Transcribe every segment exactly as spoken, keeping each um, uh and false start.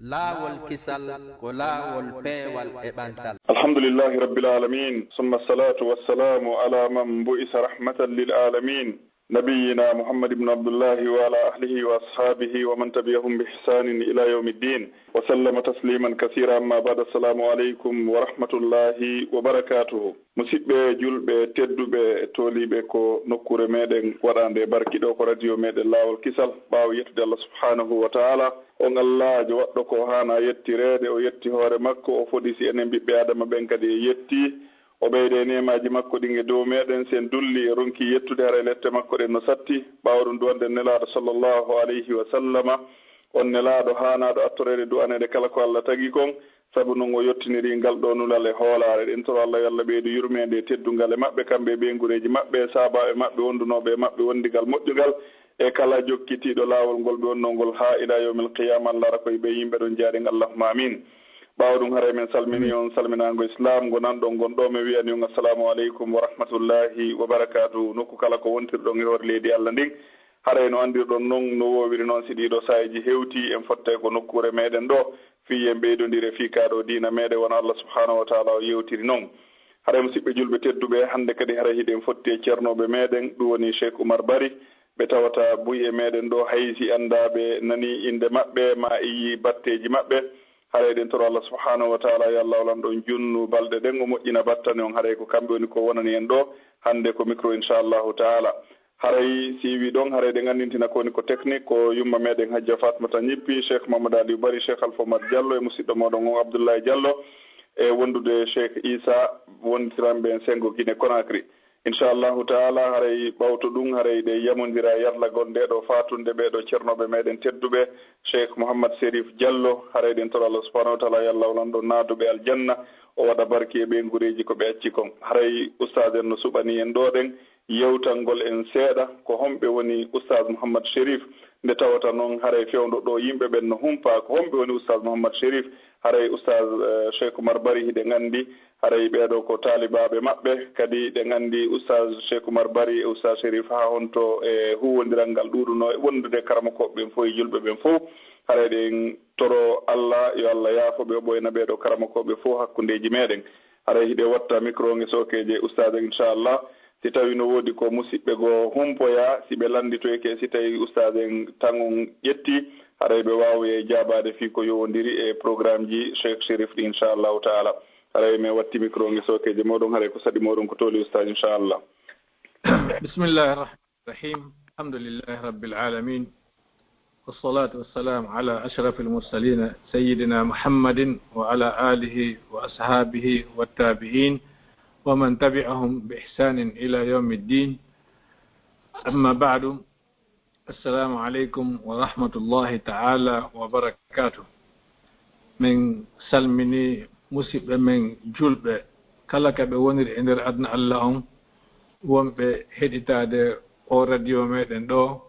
Laawol kisal ko laawol peewal e ɓantal. الحمد لله رب العالمين، ثم الصلاة والسلام على من بعث رحمة للعالمين، نبينا محمد بن عبد الله وعلى أهله وأصحابه ومن تبعهم بإحسان إلى يوم الدين، وسلم تسليما كثيرا. أما بعد، السلام عليكم ورحمة الله وبركاته. Musidɓe julɓe tedduɓe, tooliiɓe ko nokkuure meɗen waɗaande barki ɗo, ko radio meɗen Laawol Kisal. Ɓaawo yettude Allah subhanahu wa ta'ala, on Allaajo waɗɗo ko haana yettireede, o yetti hoore makko, o fodi si enen ɓiɓɓe Aadama ɓen kadi e yetti. O ɓeyda e neemaaji makko ɗin e dow meɗen, si en dulli e ronki yettude, haray lette makko ɗen no satti. Ɓaawo ɗum du'anɗen Nelaaɗo sallallahu alayhi wa sallama, on Nelaaɗo haanaaɗo attoreede, du'aneede kala ko Allah tagi kon. Sabu non o yottiniri ngal ɗoo nulal e hoolaare. Ɗen toro Allah yo Allah ɓeydu yurmeende e teddungal e maɓɓe, kamɓe e ɓeynguureeji maɓɓe, saabaaɓe maɓɓe, wondunooɓe e maɓɓe wondigal moƴƴungal, e kala jokkitiiɗo laawol ngol ɓe wonnoo ngol haa ilaa yawmil qiyaama. Allah ara ko e ɓe yimɓe ɗon jaarin, Allahumma amiin. Ɓaawo ɗum, haray men salminii on salminaango Islaam ngo nanɗon ngon ɗoo, men wi'anii on assalaamu aleykum wa rahmatullaahi wa barakaatuhu. Nokku kala ko wontirɗon e hoore leydi Allah ndin, haray no anndirɗon non, no woowiri non, si ɗii ɗoo saa'iiji hewtii, en fottay ko nokkuure meɗen ɗoo, fii yo en ɓeydondire fii kaa ɗoo diina meɗen, wano Allah subhanahu wa ta'ala o yewtiri non. Haray, musiɓɓe julɓe tedduɓe, hannde kadi haray hiɗen fotti e ceernooɓe meɗen, ɗum woni Cheikh Oumar Bari, ɓe tawata buy e meɗen ɗoo, hay si anndaa ɓe nanii innde maɓɓe maa e yii batteeji maɓɓe. Haray eɗen toro Allah subhanahu wa ta'ala yo Allah o lanɗo on junnu balɗe ɗen, o moƴƴina battane on. Haray ko kamɓe woni ko wonani en ɗoo hannde ko micro, inchallahu ta'ala. Haray si iwii ɗon, haray eɗen anndintina ko woni ko technique, ko yumma meɗen Hajja Fatmata Ñippi, Cheikh Mamadou Aliou Bari, Cheikh Alpha Oumar Diallo e musiɗɗo mooɗon on Abdoulaye Diallo, e wondude Cheikh Issa, wondiranɓe en Sengo Guinée Conakry. Inchallahu ta'ala, haray ɓawto ɗum, haray ɗe yamondira yarlagol nde ɗoo faatunde ɓee ɗoo ceernooɓe meɗen tedduɓe, Cheikh Mouhammad Serif Diallo. Haray eɗen toro Allah subhanahu wa ta'ala yo Allah o lanɗo naaduɓe aljanna, o waɗa barki e ɓeynguureeji ko ɓe acci kon. Haray ustaas en no suɓanii en ɗoo ɗen yewtangol en seeɗa ko homɓe woni ustaas Mouhammad Serif, nde tawata non haray fewndo ɗoo yimɓe ɓen no humpaa ko homɓe woni ustaas Mouhammad Serif. Haray ustaas, eh, Cheikh Oumar Bari, hiɗen anndi haray ɓee ɗoo ko taalibaaɓe maɓɓe, kadi ɗen anndi ustaas Cheikh Oumar Bari e ustaas Serif haa honto e huuwondiral ngal ɗuuɗunoo e wondude karamokooɓe ɓen fof e julɓe ɓen fof. Haray ɗen toro Allah, yo Allah yaafo ɓe, o ɓooyna ɓee ɗoo karamokooɓe fof hakkundeeji meɗen. Haray hiɗe watta micro nge sookeeje ustaas en, inchallah. Si tawii no woodi ko musiɓɓe goo humpoyaa, si ɓe lannditoyke, si tawii ustaas en tan on ƴettii, haray ɓe waawoyay jaabaade fii ko yowondiri e programmeji Cheikh Chérif ɗi, inchallahu ta'ala. Haray men watti micro nge sookeeje mooɗon, haray ko saɗi mooɗon ko tooli ustaas, inchallah. بسم الله الرحمن الرحيم. الحمد لله رب العالمين. والصلاة والسلام على أشرف المرسلين سيدنا محمد وعلى آله وأصحابه والتابعين ومن تبعهم بإحسان إلى يوم الدين. أما بعد، السلام عليكم ورحمة الله تعالى وبركاته. Min salminii musiɓɓe men julɓe kala ka ɓe woniri e nder aduna Allah on, wonɓe heɗitaade oo radio meɗen ɗoo,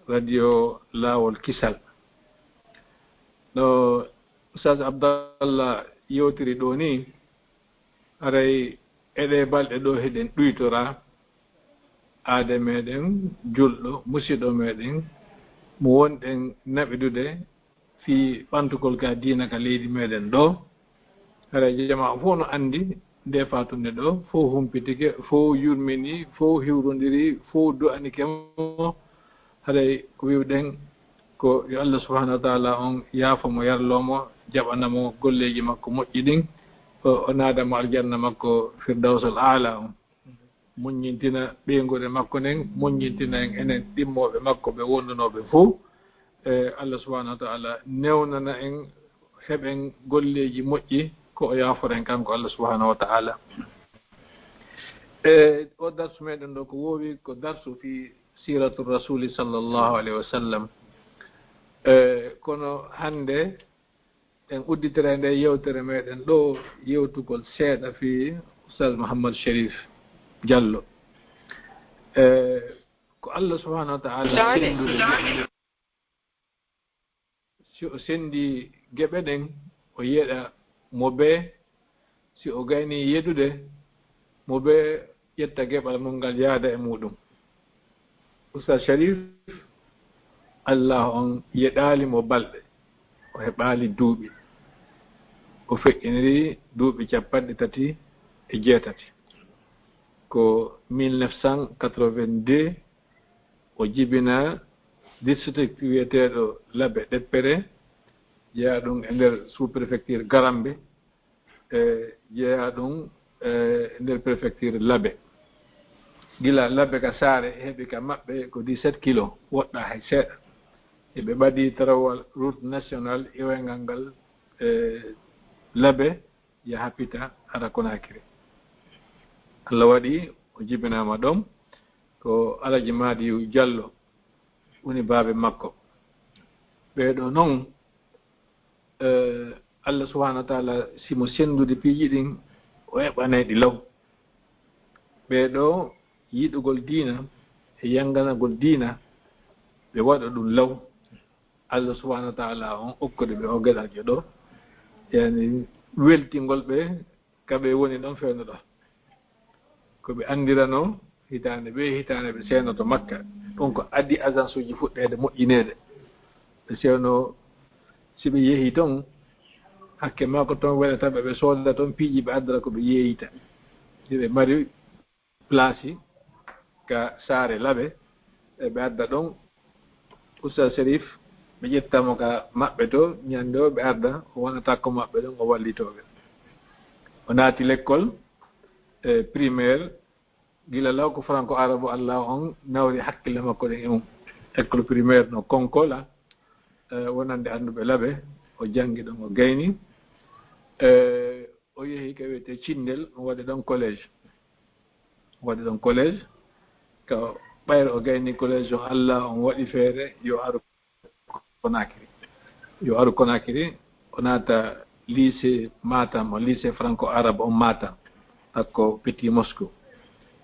radio Laawol Kisal. No Ustaas Abdallah yewtiri ɗoo nii, haray e ɗee balɗe ɗoo hiɗen ɗuytora aade meɗen julɗo, musiɗɗo meɗen mo wonɗen naɓidude fii ɓantugol ka diina ka leydi meɗen ɗoo. Haray jamaa fof no anndi ndee faatunde ɗoo, fof humpitike, fof yurminii, fof hiwrondirii, fof du'anike mo. Haray ko wi'uɗen ko yo Allah subhanahu wa ta'ala on yaafo mo, yarloo mo, jaɓana mo golleeji makko moƴƴi ɗin, o, o naada mo aljanna makko Firdawsal Aala on. Muññintina ɓeynguure makko nden, muññintina en enen ɗimmooɓe makko ɓe wondunooɓe fof. E, Allah subhanahu wa ta'ala newnana en, heɓen golleeji moƴƴi, ko o yaaforen kanko Allah subhanahu wa ta'ala. E, o darsu meɗen ɗoo ko woowi ko darsu fii siiratu Rasuuli sallallahu alayhi wa sallam. E, kono hannde en udditira nde yewtere meɗen ɗoo yewtugol seeɗa fii Ustaas Mouhammad Chérif Diallo. E, ko Allah subhanahu wa ta'ala senndude geɓe ɗen. Si o senndi geɓe ɗen, o yeɗa mo bee. Si o gaynii yeɗude mo bee, ƴetta geɓal mum ngal yaada e muuɗum. Ustaas Chérif, Allah on yeɗaali mo balɗe. o heɓaali duuɓi. O feƴƴiniri duuɓi capanɗe tati e jeetati. Ko mille neuf cent quatre-vingt-deux, o jibina district wiyeteeɗo Labe Ɗeppere, jeyaa ɗum e nder sous-préfecture Garambe, e jeyaa ɗum e nder préfecture Labe. Gila Labe ka Saare heɓi ka maɓɓe ko dix-sept kilo, woɗɗaa hay seeɗa. Eɓe ɓadi tarawal route nationale iwayngal ngal e Labe, yaha Pita, ara Konakiri. Allah waɗi o jibinaama ɗon, ko Alaji Madiyu Jallo woni baabe makko. Ɓee ɗoo non, eh, Allah subhanahu wa taala, si mo senndude piiji ɗin, o eɓanay ɗi law. Ɓee ɗoo yiɗugol diina e yanganagol diina, ɓe waɗa ɗum law. Allah subhanahu wa taala on okkude ɓe o geɗaljo ɗoo, yani weltingol ɓe ka ɓe woni ɗon fewndo ɗoo. Ko ɓe anndirano hitaande ɓe hitaande ɓe seenoto Makka. Ɗum ko addi agence uji fuɗɗeede moƴƴineede. Ɓe seeno, si ɓe yehi ton, hakke maa ko ton welata ɓe, ɓe sooda ton piiji, ɓe addara ko ɓe yeeyita. Hiɓe mari place ka Saare Labe, e ɓe adda ɗon Oustaz Sherif, ɓe ƴetta mo ka maɓɓe to, ñande o ɓe adda, o wonata ko maɓɓe ɗon, o wallitoo ɓe. O naati lekkol, e, primaire, gila law ko franco arabe Allah on nawri hakkille makko ɗen e mum. École primaire no Konkola, e, wonande annduɓe Labe, o janngi ɗon, o gayni. E, o yehi ka wiyetee Cindel, o waɗi ɗon collège. O waɗi ɗon collège. Ka ɓayre o gayni collège on, Allah on waɗi feere yo aru Konakiri. Yo aru Konakiri, o naata lycée Matam, o lycée franco-arabe on Matam, takko Petit Moscou.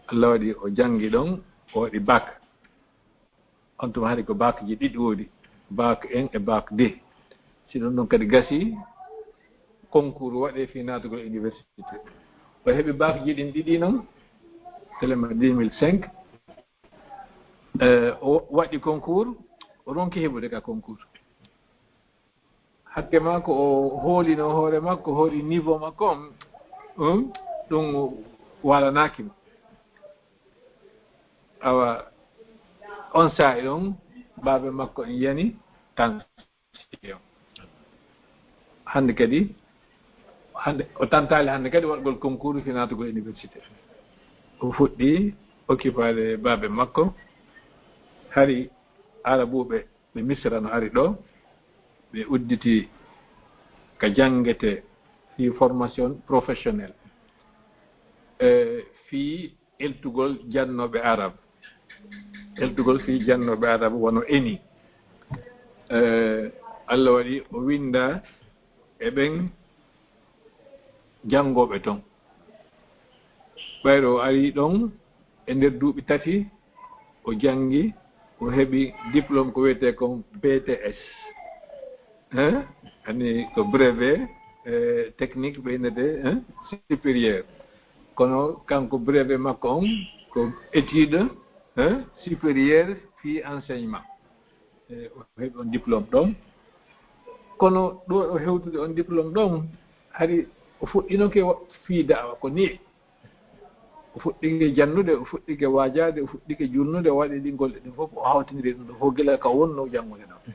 Allah waɗi o janngi ɗon, o waɗi bac. On tuma hari ko bac ji ɗiɗi woodi, bac un e bac deux. Si ɗum ɗon kadi gasi, concours waɗee fii naatugol université. O heɓi bac ji ɗin ɗiɗi non, telema deux mille cinq. Eh, o waɗi concours, o ronki heɓude ka concours. Hakke maa ko o hoolino hoore makko, hooli niveau makko on, hmm, ɗum walanaaki mo. Awa, on saa'i on, baabe makko en yani tension. Hannde kadi, hannde, o tantaali hannde kadi waɗgol concours fii naatugol université. O fuɗɗi occupaade baabe makko. Hari Arabuuɓe ɓe Misra no ari ɗoo, ɓe udditi ka janngete fii formation professionnelle, e fii eltugol jannooɓe Arab, eltugol fii jannooɓe Arab wano eni. E, Allah waɗi o winnda e ɓen janngooɓe ton. Ɓayre o ari ɗon e nder duuɓi tati, o janngi, o heɓi diplôme ko wiyetee kon B T S. Hein? Ani ko brevet, eh, technique ɓe innetee, hein, supérieur. Kono kanko brevet makko on ko étude, hein, supérieure fii enseignement. E, o heɓi on diplôme ɗon. Kono ɗo o hewtude on diplôme ɗon, hari o fuɗɗinoke wa-, fii da'wa ko nii. O fuɗɗike jannude, o fuɗɗike waajaade, o fuɗɗike julnude, o waɗi ɗin golle ɗin fof, o hawtindiri ɗum ɗo fof gila ka wonno janngude ɗon.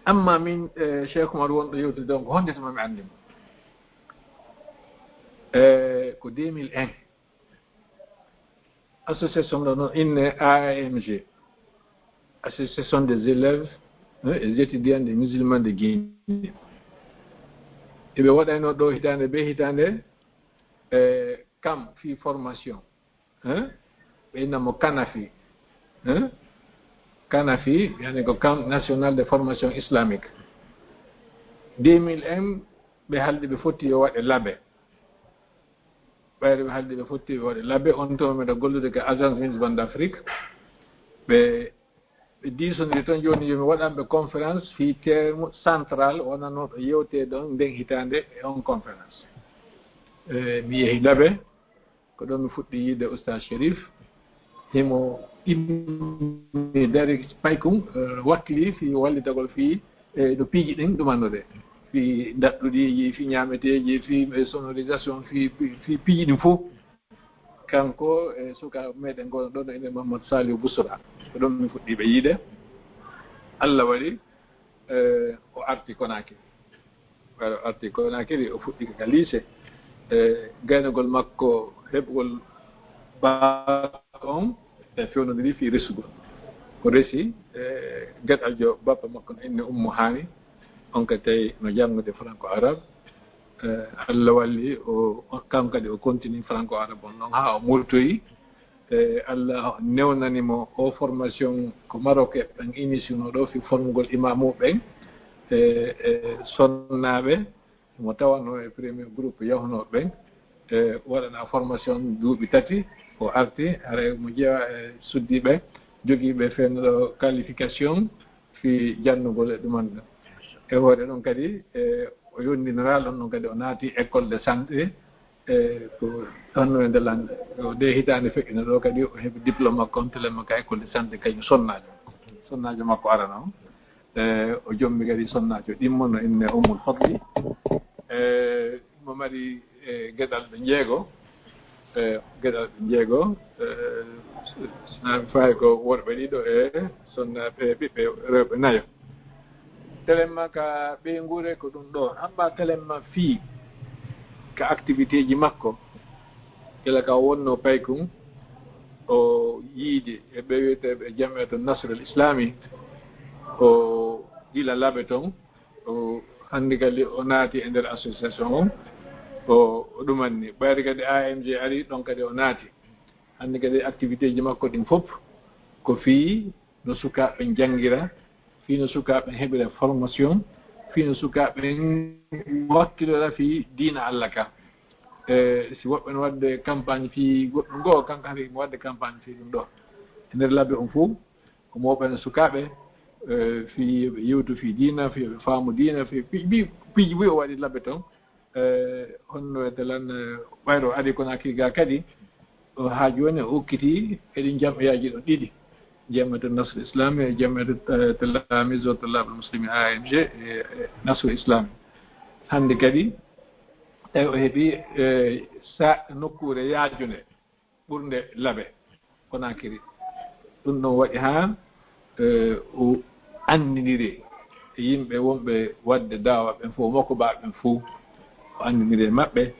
Amma min, e, Cheikh Oumar wonɗo yewtude ɗon, ko honde tuma mi anndi mo? E, ko deux mille un. Association ɗo no inne A A M G, Association des élèves, hein, et étudiants des musulmans de Guinée. Eɓe waɗayno ɗo hitaande be hitaande, eh, camp fii formation, hein? Ɓe inna mo Kanafi, hein? Kanafi, yani ko Camp National de Formation Islamique. Deux mille un, ɓe haldi ɓe fotti yo waɗe Labe. Ɓayre ɓe haldi ɓe fotti ɓe waɗe Labe, on tuma miɗo gollude ka Agence Vince Van d'Afrique. Ɓe, ɓe diisondiri ton jooni yo mi waɗan ɓe conférence fii thème central wonanooɗo yewtee ɗon nden hitaande e on conférence. E, mi yehi Labe, ko ɗon mi fuɗɗi yiide Oustaz Sherif. Himo immi dari paykun, e, wakkili fii wallitagol fii e no piiji ɗin ɗumannoree, fii ndaɗɗuɗiiji, fii ñaameteeji, fii, eh, sonorisation, fii, fii, fii piiji ɗin fof. Kanko e suka meɗen ngono ɗon, ene Mamadou Saliou Boussoura. Ko ɗon min fuɗɗii ɓe yiide. Allah waɗi, eh, o arti Conakry. Waɗi o arti Conakry, o fuɗɗii ka lycée. Eh, gaynagol makko heɓugol bac on, ɓe fewnondiri fii resugol. O resi, eh, geɗaljo bappa makko no inni Ummu Hani, on ka tawi no janngude franco arabe. Eh, Allah walli o, o, kanko kadi o continue franco arabe on ɗon haa o murtoyi. Eh, Allah newnani mo o formation ko Maroc ɓen initiuno ɗo fii formugol imaamu ɓen, eh, eh, sonnaaɓe. Mo tawano e premier groupe yahunooɓe ɓen, e waɗana formation duuɓi tati, o arti, haray mo jeewa e suddiiɓe, jogiiɓe fenno qualification fii janngugol e ɗuman ɗon. E hoore ɗon kadi, e o yondiniraal ɗon ɗon kadi, o naati école de santé, e ko honno e nde lannde. O de hitaande feƴƴuno ɗo kadi, o heɓi diplôme makko on, télé makko ka école de santé, kañum sonnaajo. Sonnaajo makko arano on. E, o jommi kadi sonnaajo ɗimmo no inne Ummul Fadli. E, mo mari, e, geɗalɓe njeego. E, geɗalɓe njeego. E, sinaa mi fayi ko worɓe ɗiɗo e sonnaaɓe, ɓiɓɓe rewɓe nayo. Telemma ka ɓeynguure ko ɗum ɗo. Amma telemma fii ka activité ji makko, gila ka wonno paykun, o yiidi e ɓe wiyeteeɓe Jamiyatu Nasrul Islami, o gila Labe ton, o hannde kadi o naati e nder association on, o, o ɗumanni. Ɓayri kadi A M G ari ɗon kadi o naati. Hannde kadi activité ji makko ɗin fof ko fii no sukaaɓe janngira, fii no sukaaɓe heɓira formation, fii no sukaaɓe wakkilora fii diina Allah ka. E, si woɓɓe no waɗde campagne fii goɗɗum goo, kanko hari mo waɗde campagne fii ɗum ɗo. E nder Labe on fof, ko mawɓe no sukaaɓe, e, fii yo ɓe yewtu fii diina, fii yo ɓe faamu diina, fii pi-, pi-, piiji buy o waɗi Labe ton. E, honno e talan, e, ɓayro ari Conakry ga kadi, o haa jooni o okkiti e ɗin jam'iyaaji ɗon ɗiɗi. Jam'iyatu Nasr Islam e Jam'iyatu, e, Talamiz wa Tullab al-Muslimin, A M G, e, e Nasr Islam. Hannde kadi, tawi o heɓi, e, sa-, nokkuure yaajunde ɓurnde Labe, Conakry. Ɗum ɗon waɗi haa, e, o anndiniri e yimɓe wonɓe waɗde daawa ɓen fof, mokobaaɓe ɓen fof. O anndiniri e maɓɓe,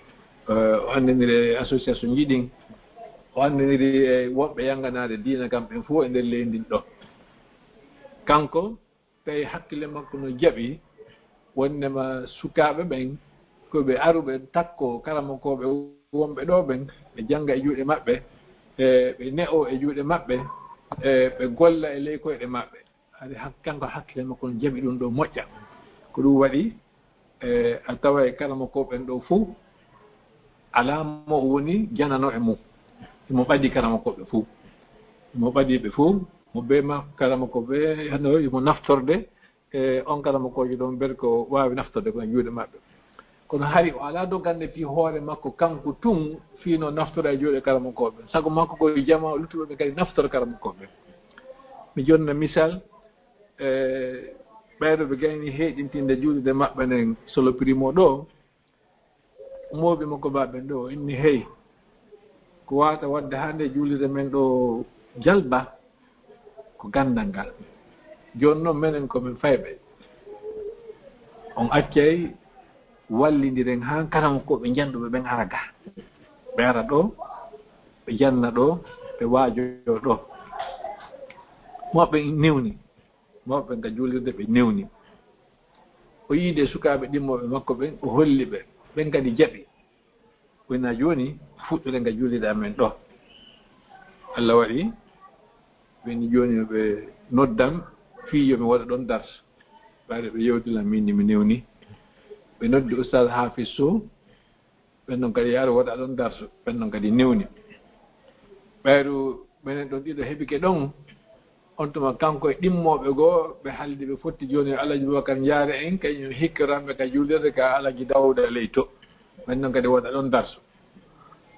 e, o anndiniri e association ji ɗin, o anndiniri e wonɓe yannganaade diina kam ɓen fof e nder leydi ndin ɗo. Kanko, tawi hakkille makko no jaɓi wonndema sukaaɓe ɓen ko ɓe aruɓe takko karamokooɓe wonɓe ɗo ɓen, ɓe jannga e juuɗe maɓɓe, e ɓe ne'oo e juuɗe maɓɓe, e ɓe golla e ley koyɗe maɓɓe. Hari hak-, kanko hakkille makko no jaɓi ɗum ɗo moƴƴa. Ko ɗum waɗi, e, a taway karamokooɓe ɓen ɗo fof, alaa mo woni janano e mum. Himo ɓadi karamokooɓe fof. Himo ɓadi ɓe fof. Mo bee ma karamokooɓe, hano himo naftorde, e, on karamokoojo ɗon, ber ko waawi naftorde ko e juuɗe maɓɓe. Kono hari o alaa dogande fii hoore makko kanko tun, fii no naftora e juuɗe karamokooɓe. Sago makko ko jamaa luttuɓe ɓe kadi naftora karamokooɓe. Mi jonna misal, e, ɓayɗo ɓe gayni heyɗintinde juulirde maɓɓe nden Solo Primo ɗo, mooɓi mokobaaɓe ɓen ɗo, o inni, "Hey, ko waawata waɗde haa nde juulirde men ɗo jalba, ko ganndal ngal. Jooni noon, menen ko men fayɓe. On accay wallindiren haa karamokooɓe jannduɓe ɓen ara ga. Ɓe ara ɗo, ɓe janna ɗo, ɓe waajoo ɗo." Mooɓe newni. Mawɓe ɓen ka juulirde ɓe newni. O yiidi e sukaaɓe ɗimmooɓe makko ɓen, o holli ɓe. Ɓen kadi jaɓi. O inni, "Jooni, fuɗɗoren ka juulirde amen ɗo." Allah waɗi, ɓe inni, "Jooni, yo ɓe noddam fii yo mi waɗa ɗon darsu." Ɓayde ɓe yewti lan, min ni mi newni. Ɓe noddi Ustaz Hafiz Sow. Ɓen ɗon kadi yaari waɗa ɗon darsu, ɓen ɗon kadi newni. Ɓayru menen ɗon ɗiɗo heɓike ɗon, on tuma kanko e ɗimmooɓe goo, ɓe haaldi ɓe fotti jooni e Alaji Bubakar Njaare en, kañum hikkoranɓe ka juulirde ka Alaji Dawda Leyto. Ɓen ɗon kadi waɗa ɗon darsu.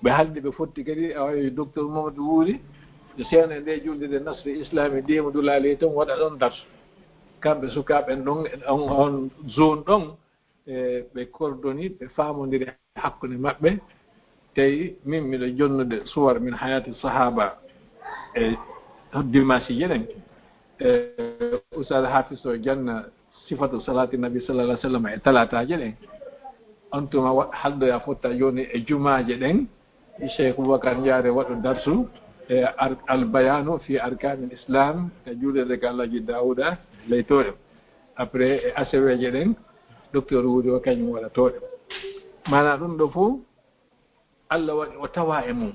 Ɓe haaldi ɓe fotti kadi, awa, e Docteur Mamadou Wuri, yo seeno e nde juulirde Nasri Islami Deemou Doula Leyto waɗa ɗon darsu. Kamɓe sukaaɓe ɓen ɗon, on, on zone ɗon, e ɓe coordonné, ɓe faamondiri hakkunde maɓɓe. Tawi min miɗo jonnude suwar min hayati sahaba e dimanche ji ɗen. E Oustaz Hafiz o janna sifatu salati nabi sallallahu alaihi wasallam e talataaje ɗen. On tuma wa-, haldoya fotta joni e jumaaje ɗen. Cheikh Boubacar Ndiare waɗu darsu e ar-, Al Bayanu fi Arkanil Islam, ka juulirde ka Alhaji Daouda Leytoɗo. Après, e aseweeje ɗen, docteur Wuri o kañum waɗa toɗe. Maana ɗum ɗo fof, Allah waɗi o tawa e mum.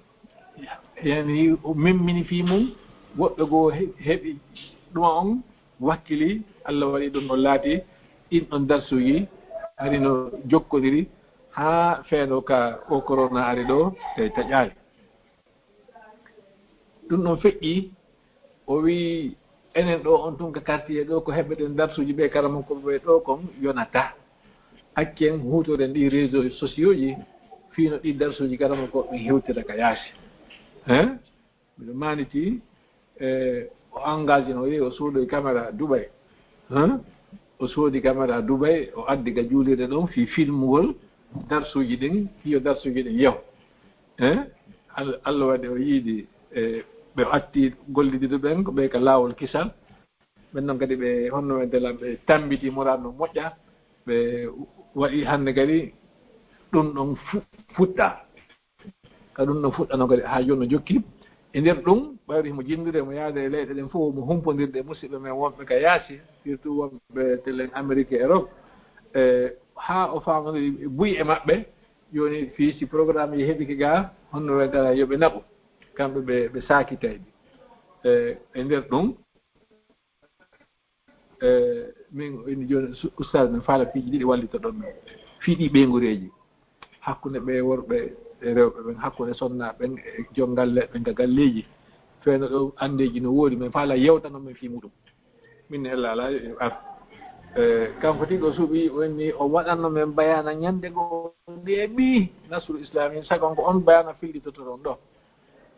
Yani, o memmini fii mum, woɓɓe goo he-, heɓi ɗuma on, wakkili, Allah waɗi ɗum ɗon laati, ɗin ɗon darsuuji, hari no jokkodiri haa feeno ka o corona ari ɗo, tawi taƴaali. Ɗum ɗon feƴƴi, o wi'i, enen ɗo on tun ka quartier ɗo, ko heɓeten darsuuji ɓe karamokooɓe ɓe ɗo kon yonata. Accen huutoren ɗi réseaux sociaux ji, fii no ɗi darsuuji karamokooɓe ɓen hewtira ka yaasi. Hein? Miɗo maaniti, e, o engagé no, o yehi, o soodoyi caméra Dubai. Hein? O soodi caméra Dubai, o addi ka juulirde ɗon fii filmugol darsuuji ɗin, fii yo darsuuji ɗin yeho. Eh? Al-, Allah waɗi o yiidi, e, ɓe atti gollidiiɓe ɓen, ko ɓe ka laawol kisal. Ɓen non kadi ɓe, honno wiyetee lan, ɓe tammbiti muraad no moƴƴa, ɓe waɗi hannde kadi ɗum ɗon fu-, fuɗɗa. Ka ɗum ɗon fuɗɗano kadi haa jooni no jokki. E nder ɗum, ɓayri himo jinndude, mo yaade e leyɗe ɗen fof, mo humpondirde e musidɓe men wonɓe ka yaasi, surtout wonɓe telen Amérique e Europe. E, haa o faamodiri buy e maɓɓe, jooni fii si programme ji heɓike ga, honno ɓe gara yo ɓe naɓu, kamɓe ɓe, ɓe saakitayɓe. E, e nder ɗum, e, min ina jooni su-, ustaas men faala piiji ɗiɗi wallitoɗon men. Fii ɗi ɓeynguureeji. Hakkunde ɓe worɓe e rewɓe ɓen, hakkunde sonnaaɓe ɓen e jom galle ɓen ka galleeji. Feeno ɗo anndeeji no woodi, men faala yewtano men fii muɗum. Min ne Alla alaa yo ar. E, kanko tigi o suɓii, o inni, o waɗanno men bayaana ñannde goo nde ɓii Nasru Islami, sagon ko on bayaana fillitotoɗon ɗo.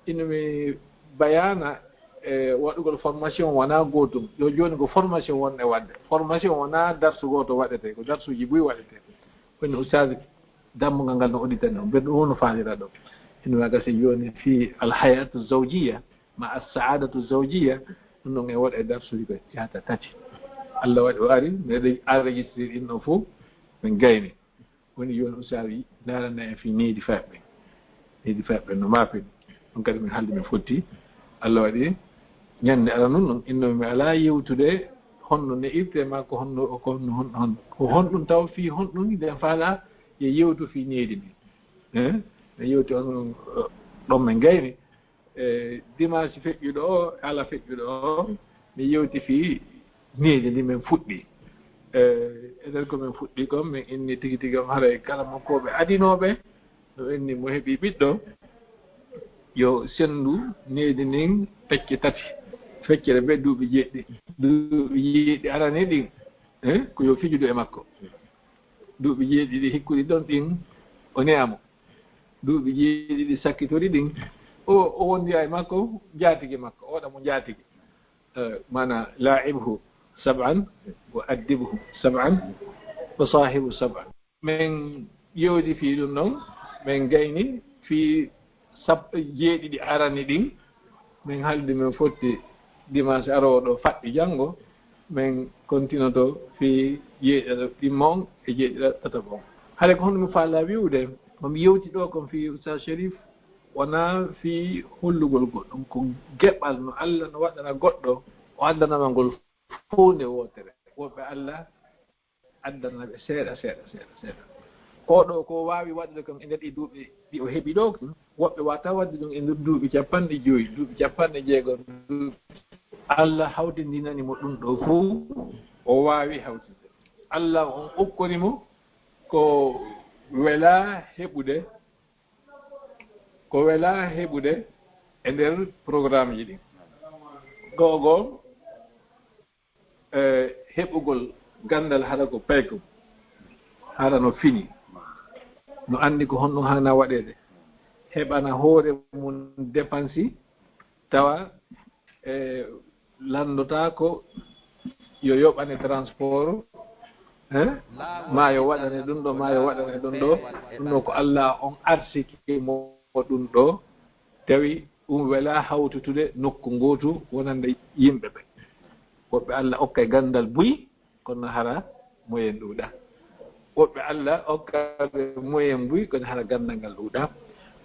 Ino mi bayaana, e, waɗugol formation wonaa gootum. Yo jooni ko formation wonɗe waɗde. Formation wonaa darsu gooto waɗetee, ko darsuuji buy waɗetee. Woni ustaas dammugal ngal no udditani on. Mbeɗa ɗum no faalira ɗo. Ino mi gasi jooni fii alhayatu zawjiya. Ma as-sa'adatu zawjiyya, ɗum ɗon e woɗa e darsuuji ko yahata tati. Allah waɗi o ari, meɗen enregistré ɗin ɗon fof, min gayni. Woni jooni ustaas wi, ndaarana en fii needi fayɓe ɓen. Needi fayɓe ɓen no maapen. Ɗum kadi min haaldi min fotti. Allah waɗi ñannde aranun ɗon, inno mi alaa yewtude honno ne'irtee ma ko honno, ko honno, honno, honno. Ko honɗum taw fii honɗum, nden faala ye yewtu fii needi ndin. Eh? Mi yewti on ɗon min gayni. E dimanche feƴƴuɗo o, ala feƴƴuɗo o, mi yewti fii needi ndi min fuɗɗi. E, e nder ko min fuɗɗi kon, min inni tigi tigi on haray karamokooɓe adinooɓe, no inni mo heɓi ɓiɗɗo, yo senndu needi ndin pecce tati. Feccere be duuɓi jeeɗiɗi. Duuɓi jeeɗiɗi arani ɗin, eh, ko yo fijudu e makko. Duuɓi jeeɗiɗi hikkuɗi ɗon ɗin, o ne'a mo. Duuɓi jeeɗiɗi sakkitori ɗin, o, o wondoya e makko, jaatigi makko, o waɗa mo jaatigi. Eh, maana, laa'ibhu sab'an, wa addibhu sab'an, wa saahibu sab'an. Min yewti fii ɗum ɗon, min gayni fii sappo jeeɗiɗi arani ɗin, min haaldi min fotti dimanche aroowo ɗo faɗɗi janngo, min kontinoto fii jeeɗiɗaɓo ɗimmo on e jeeɗiɗaɓo tataɓo on. Hade ko honno mi faalaa wi'ude, ko mi yewti ɗo kon fii Oustaz Sherif, wonaa fii hollugol goɗɗum, ko geɓal no Allah no waɗana goɗɗo, o addanama ngol fow nde wootere. Woɓɓe Allah addana ɓe seeɗa, seeɗa, seeɗa, seeɗa. Oɗo ko waawi waɗude kon e nder ɗi duuɓi ɗi o heɓi ɗo, woɓɓe waawata waɗde ɗum e nder duuɓi capanɗe joyi, duuɓi capanɗe jeego, duuɓi. Allah hawtindinani mo ɗum ɗo fow, o waawi hawtinde. Allah on okkori mo ko welaa heɓude, ko welaa heɓude e nder programme ji ɗin. Go'o goo, e heɓugol ganndal hara ko payko, hara no fini, no anndi ko honɗum haana waɗeede, heɓana hoore mum dépense, tawa e lanndotaako yo yoɓane transport, eh? Ma yo waɗane ɗum ɗo, ma yo waɗane ɗum ɗo. Ɗum ɗo ko Allah on arsiki mo ɗum ɗo. Tawi ɗum wela hawtutude nokku ngootu wonande yimɓe ɓe. Woɓɓe Allah okkay ganndal buy, kono hara moyen ɗuuɗa. Woɓɓe Allah okka ɓe moyen buy, kono hara ganndal ngal ɗuuɗa.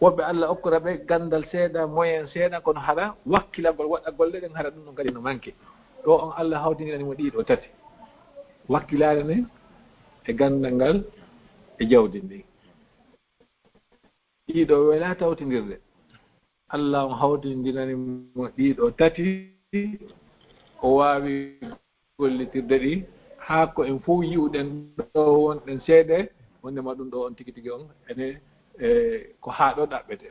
Woɓɓe Allah okkora ɓe ganndal seeɗa, moyen seeɗa, kono hara wakkilagol waɗa golle ɗen, hara ɗum ɗon kadi no manque. Ɗo on Allah hawtindirani mo ɗiɗo tati. Wakkilaare nden e ganndal ngal e jawdi ndin. Ɗiɗo wela tawtindirde. Allah on hawtindirani mo ɗiɗo tati, o waawi gollitirde ɗi, haa ko en fof yi'uɗen ɗo wonɗen seeɗe, wondema ɗum ɗo on tigi tigi on ene, e, ko haa ɗo ɗaɓɓete.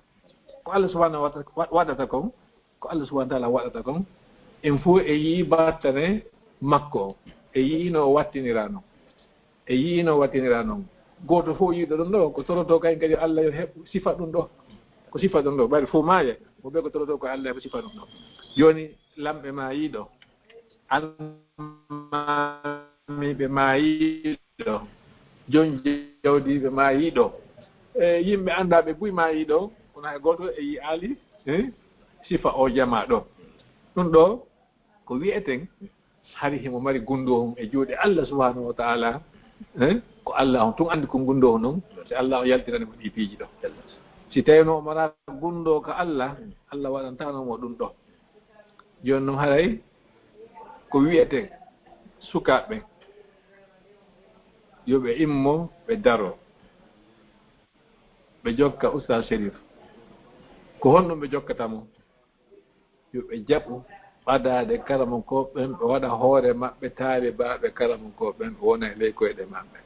Ko Allah subhanahu wa ta-, wa-, waɗata kon, ko Allah subhanahu wa taala waɗata kon, en fof e yi'i battane makko on, e yi'i no o wattinira non. E yi'i no wattinira non. Gooto fof yi'uɗo ɗum ɗo, ko toroto kayen kadi Allah yo heɓ sifa ɗum ɗo. Ko sifa ɗum ɗo, ɓayri fof maaye, mo ɓe ko toroto ko Allah heɓa sifa ɗum ɗo. Jooni, lamɓe maayiɗo, almaamiiɓe maayiɗo, joom jawdiiɓe maayiɗo, e yimɓe anndaaɓe buy maayiɗo, kono hay gooto e yi'aali, eh, sifa o jamaa ɗo. Ɗum ɗo ko wi'eten, hari himo mari gunndoo on e juuɗe Allah subhanahu wa taala, eh, ko Allah on tun anndi ko gunndoo on. Si Allah on yaltinani mo ɗi piiji ɗo, si tawino o mara gunndoo ka Allah, Allah waɗantano mo ɗum ɗo. Jooni non haray ko wi'eten sukaaɓe ɓen, yo ɓe immo, ɓe daro, ɓe jokka Oustaz Chérif. Ko honɗum ɓe jokkata mo? Yo ɓe jaɓu ɓadaade karamokooɓe ɓen, ɓe waɗa hoore maɓɓe taalibaaɓe karamokooɓe ɓen, ɓe wona e ley koyɗe maɓɓe.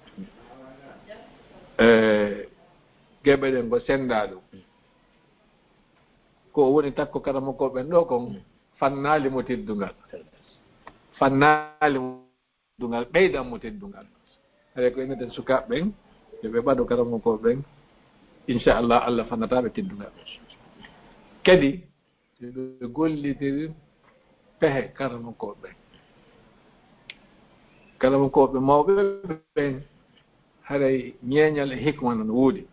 E geɓe ɗen ko senndaa ɗum. Ko woni takko karamokooɓe ɓen ɗo kon, fannaali mo teddungal. Fannaali mo teddungal, ɓeydan mo teddungal. Haray ko inneten sukaaɓe ɓen, yo ɓe ɓadu karamokooɓe ɓen, inchallah, Allah fannataa ɓe teddungal. Kadi, yo ɓe gollitir pehe karamokooɓe ɓen. Karamokooɓe mawɓe ɓen, haray ñeeñal e hikma no woodi.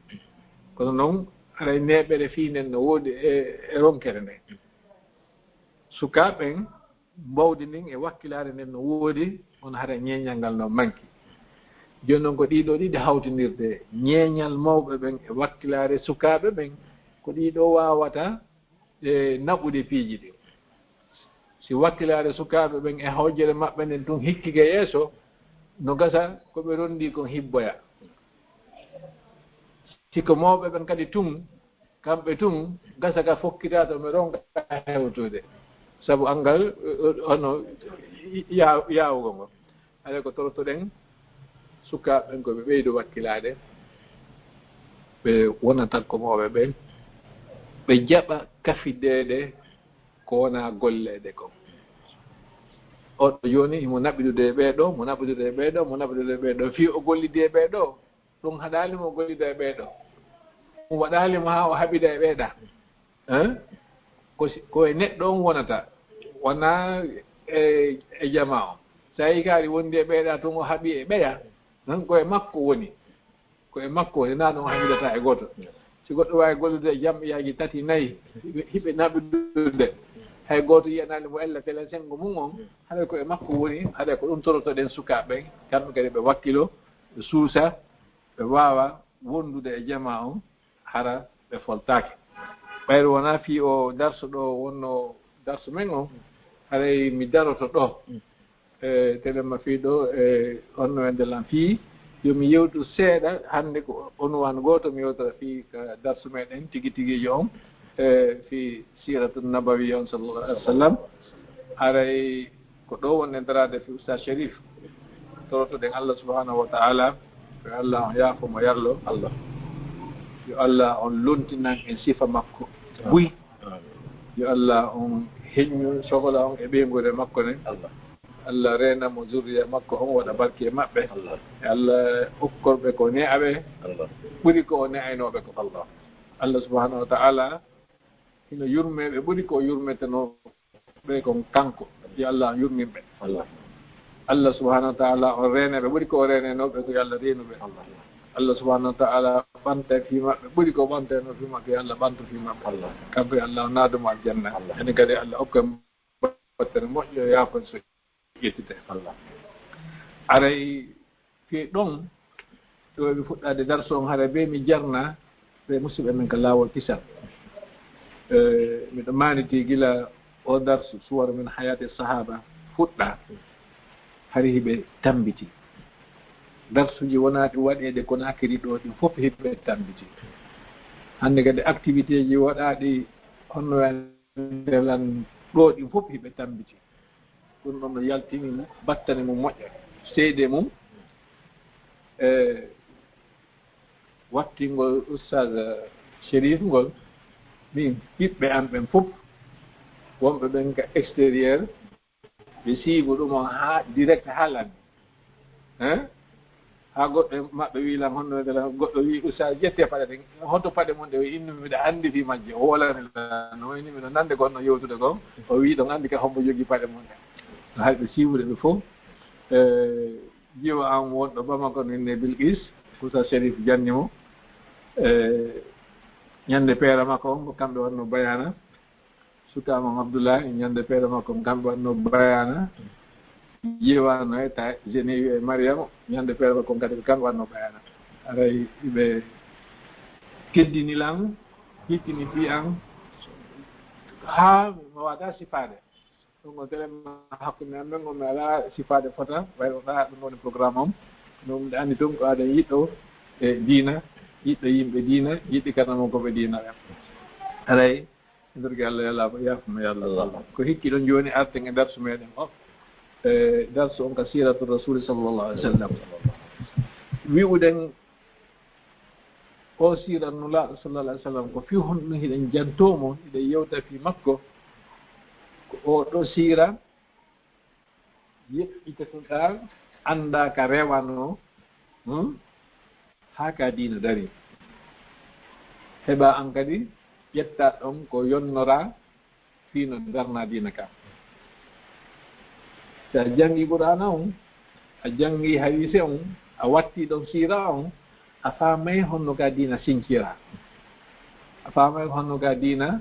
Kono non, haray neeɓere fii nden no woodi e, e ronkere nden. Sukaaɓe ɓen, mbawdi ndin e wakkilaare nden no woodi, kono hara ñeeñal ngal no manki. Jooni non ko ɗiɗo ɗiɗi hawtindirde, ñeeñal mawɓe ɓen e wakkilaare sukaaɓe ɓen, ko ɗiɗo waawata, e, naɓude piiji ɗin. Si wakkilaare sukaaɓe ɓen e hawjere maɓɓe nden tun hikkike yeeso, no gasa ko ɓe rondi kon hibboya. Si ko mawɓe ɓen kadi tun, kamɓe tun, gasa ka fokkitaa to mi ronka hewtude. Sabu anngal, eh, hono ya-, yaawugo ngo. Haray ko torotoɗen sukaaɓe ɓen ko ɓe ɓeydo wakkilaade, ɓe wona takko mawɓe ɓen, ɓe jaɓa kafideede ko wona golleede kon. Oɗo jooni himo naɓidude e ɓee ɗo, mo naɓidude e ɓee ɗo, mo naɓidude e ɓee ɗo, fii o gollidi e ɓee ɗo. Ɗum haɗaali mo gollida e ɓee ɗo. Ɗum waɗaali mo haa o haɓida e ɓee ɗa. Hein? Ko si, ko e neɗɗo on wonata, wonaa e, e jamaa on. So a yii kaari wondi e ɓee ɗa tun, o haɓi e ɓeya, hein, ko e makko woni. Ko e makko woni, naa ɗum haɓidata e gooto. Si goɗɗo waawi gollude e jam'iyaaji tati, nayi, hiɓe, hiɓe naɓidude, hay gooto yiyanaali mo ella telen senngo mum on, haɗa ko e makko woni, haɗa ko ɗum torotoɗen sukaaɓe ɓen, kamɓe kadi ɓe wakkilo, ɓe suusa, ɓe waawa wondude e jamaa on, hara ɓe foltaake. Ɓayri wonaa fii o darso ɗo wonno darso men on, haray mi daroto ɗo. E telen ma fii ɗo, e honno wende lan fii, yo mi yewtu seeɗa hannde ko unwaan gooto mi yewtata fii ka darso meɗen tigi tigiijo on, e fii siiratu nabawi on sallallahu alaihi wasallam. Haray ko ɗo wonɗen daraade fii Oustaz Chérif. Torotoɗen Allah subhanahu wa ta'ala, yo Allah on yaafo mo yarlo. Allah. Yo Allah on lontinan en sifa makko buy. Amin. Yo Allah on heññu sogola on e ɓeynguure makko nden. Allah. Allah reena mo zurriya makko on, waɗa barke e maɓɓe. Allah. E Allah okkorɓe ko ne'aɓe, Allah, ɓuri ko o ne'aynooɓe ko. Allah. Allah subhanahu wa ta'ala hino yurmeeɓe ɓuri ko o yurmetenoo ɓe kon kanko. Yo Allah yurmin ɓe. Allah. Allah subhanahu wa ta'ala on reeneɓe ɓuri ko o reenenooɓe ko yo Allah reenu ɓe. Allah subhanahu wa ta'ala ɓanta fii maɓɓe ɓuri ko ɓantanoo fii maɓɓe, yo Allah ɓantu fii maɓɓe. Allah. Kanko yo Allah o naadu mo aljanna. Allah. Enen kadi Allah okka en battere moƴƴo, yaafo en so ƴettite. Allah. Aray fii ɗon, ɗo mi fuɗɗaade darsu on, hara be mi jarna ɓe musidɓe men ka laawol kisal. Eh, miɗo maanitii gila o darsu Suwaru min Hayaati Sahaba fuɗɗa, hari hiɓe tambiti. Darsuuji wonaaɗi waɗeede Konaakiri ɗo, ɗin fof hiɓe tambiti. Hannde kadi activité ji waɗaaɗi honno wayno lan ɗo, ɗin fof hiɓe tambiti. Ɗum ɗon no yaltini battane mum moƴƴa. Seede mum, e wattingol Oustaz Chérif ngol, min ɓiɓɓe am ɓen fof, wonɓe ɓen ka extérieur, ɓe siibu ɗum on haa direct haa lanndi. Hein? Haa goɗɗo e maɓɓe wii lan, honno wiyetee lan, goɗɗo wii, "Oustaz, ƴettee paɗe ɗen." "Honto paɗe mon ɗe?" O inni, "Miɗo anndi fii majje." O wolani lan, o inni, "Miɗo nande ko honno yewtude kon." O wii, "Ɗon anndi ka hombo jogii paɗe mon ɗen." No hay ɓe siibude ɓe fof. E, jiwo am wonɗo Bamako no innee Bilqis, Oustaz Chérif janni mo. E, ñande peere makko on, ko kamɓe wonno bayaana. Suka Mam Abdoulaye, ñande peere makko, kamɓe waɗno bayaana. Jiwano e ta Geneviève e Mariama, ñande peere makko, kadi ko kamɓe waɗno bayaana. Aray ɓe teddini lan, hittini fii an, haa mi waata sifaade. Ɗum ko tele hakkunde am, men on mi alaa sifaade fota, way o ɗaa ɗum woni programme am. Ɗum ɗe anndi tun ko aɗa yiɗɗo e diina, yiɗɗo yimɓe diina, yiɗɗi kanama ko ɓe diina ɓen. Aray, Nderge Allah, yo Allah yaafo mo, yo Allah. Allah. Ko hikki ɗon jooni, arten e darsu meɗen o. E darsu on ka siiratu Rasuuli sallallahu alaihi wasallam. Wi'uɗen o siira Nulaaɗo sallallahu alaihi wasallam, ko fii honɗun hiɗen jantoo mo, hiɗen yewta fii makko. Ko o ɗo siira yeɓɓitetoɗaa, anndaa ka rewanoo, hmm? Haa ka diina darii. Heɓaa an kadi ƴettaa ɗon ko yonnoraa fii no darnaa diina ka. Si a janngii Qur'aana on, a janngii hadiise on, a wattii ɗon siira on, a faamay honno ka diina sinkiraa. A faamay honno ka diina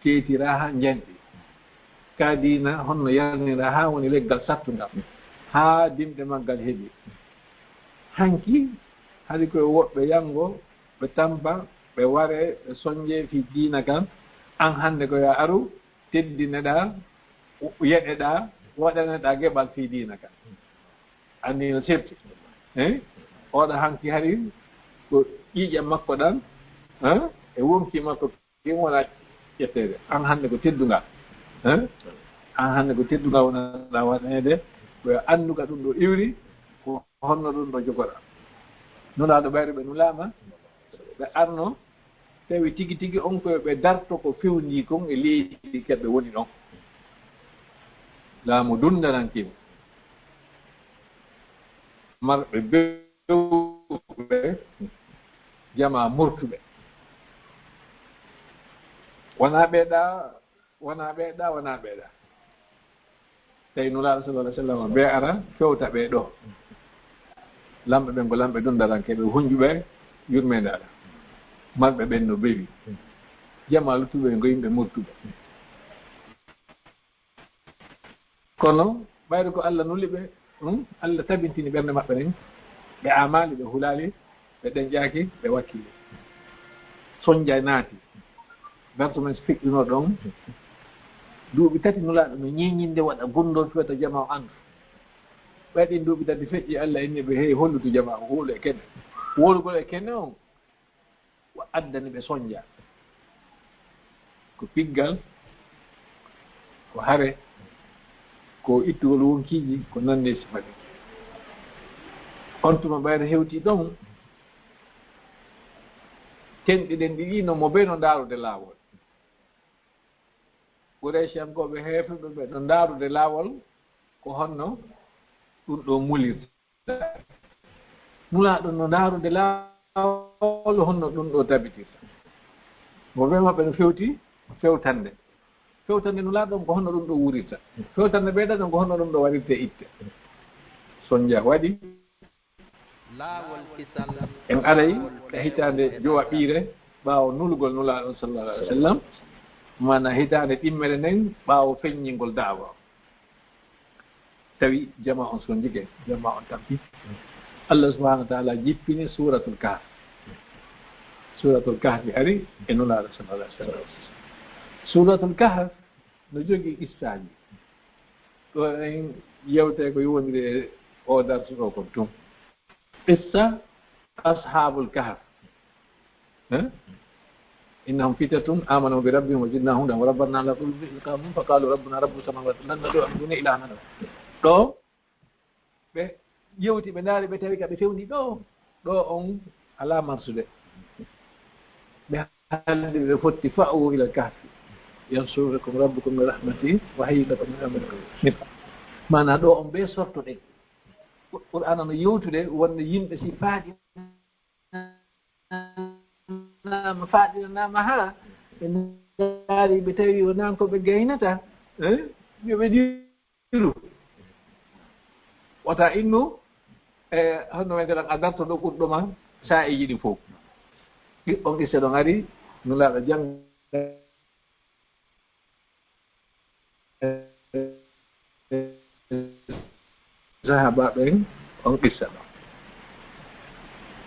teetiraa haa njanɗi. Ka diina honno yarniraa haa woni leggal sattungal, haa dimɗe maggal heɓi. Hanki, hari koye woɓɓe yango, ɓe tampa, ɓe ware, ɓe sonje fii diina kan. An hannde ko yo a aru, teddineɗaa, yeɗeɗaa, waɗaneɗaa geɓal fii diina kan. Anndi no serti. Eh? Oɗo hanki hari ko ƴiiƴam makko ɗan, eh? E wonki makko kin wona ƴetteede. An hannde ko teddungal. Eh? An hannde ko teddungal wonanɗaa waɗaneede. Ko yo annduka ɗum ɗo iwri, ko honno ɗum ɗo jogoɗaa. Nulaaɗo ɓayru ɓe nulaama, ɓe arno, tawi tigi tigi on ko ɓe darto ko fewndii kon e leydi ka ɓe woni ɗon. Laamu dundarankeewu. Marɓe bewɓe, jamaa murtuɓe. Wonaa ɓe ɗaa, wonaa ɓe ɗaa, wonaa ɓe ɗaa. Tawi Nulaaɗo sallallahu alaihi wasallam ɓe ara fewta ɓe ɗo. Lamɓe ɓen ko lamɓe dundarankeeɓe, hunjuɓe yurmeende Allah. Marɓe ɓen no bewi. Jamaa luttuɓe ɓen ko yimɓe murtuɓe. Kono ɓayde ko Allah nuli ɓe, hmm, Allah tabintini ɓernde maɓɓe nden, ɓe amaali, ɓe hulaali, ɓe ɗenƴaaki, ɓe wakkiili. Sonja naati. Darsu men feƴƴuno ɗon. Duuɓi tati Nulaaɗo no ñiiñinde waɗa gundol fewta jamaa o anndu. Ɓay ɗin duuɓi tati feƴƴi, Allah inni ɓe, "Hey, hollutu jamaa o, wolu e kene." Wolugol e kene on, o addani ɓe sonja. Ko piggal, ko hare, ko ittugol wonkiiji, ko nandi e sifa ɗin. On tuma ɓayre hewti ɗon, tenɗi ɗen ɗiɗi no mo bee no ndaarude laawol. Qurayshiyankooɓe heeferɓe ɓe no ndaarude laawol, ko honno ɗum ɗo mulirta. Nulaaɗo no ndaarude laawol honno ɗum ɗo tabitirta. Mo bee maɓɓe no fewti fewtande. Fewtande Nulaaɗo on ko honno ɗum ɗo wurirta. Fewtande ɓeyda ɗon ko honno ɗum ɗo warirta itte. Sonja waɗi. Laawol kisal. En aray e hitaande jowaɓiire ɓaawo nulugol Nulaaɗo sallallahu alaihi wasallam, maana hitaande ɗimmere nden ɓaawo feññingol da'awa. Tawi jama on sonjike, jama on tampi. Allah subhanahu wa ta'ala jippini Suratul Kahf. Suratul Kahf ari e Nulaaɗo sallallahu alaihi wasallam. Suratul Kahf no jogii qissaaji. Ɗo en yewte ko yowondiri e o darsu ɗo kon tun. Qissa Ashabul Kahf. Eh? Innahum fityatun amanu bi rabbihim wa zidnahum hudan wa rabbana ala qulubihim aqamuha fa qalu rabbuna rabbu samawati lan nad'u min duni ilahan. Ɗo ɓe yewti, ɓe ndaari, ɓe tawi ka ɓe fewni ɗo. Ɗo on alaa marsude. Ɓe haaldi ɓe fotti fa'u ila kahfi yansurukum rabbukum min rahmatihi wa hayyi lakum min amrikum mirfaqa. Maana ɗo on ɓe sortoɗen. Qur'aana no yewtude wonde yimɓe si faaɗi nama faaɗinanaama haa ɓe ndaari, ɓe tawi wonaa ko ɓe gaynata, eh? Yo ɓe diru. Wata innu, e, hono men kala a darto ɗo ɓurɗo ma saa'iiji ɗi fof. Ɗi on qissa ɗon ari, Nulaaɗo jannga sahaabaaɓe en on qissa ɗon.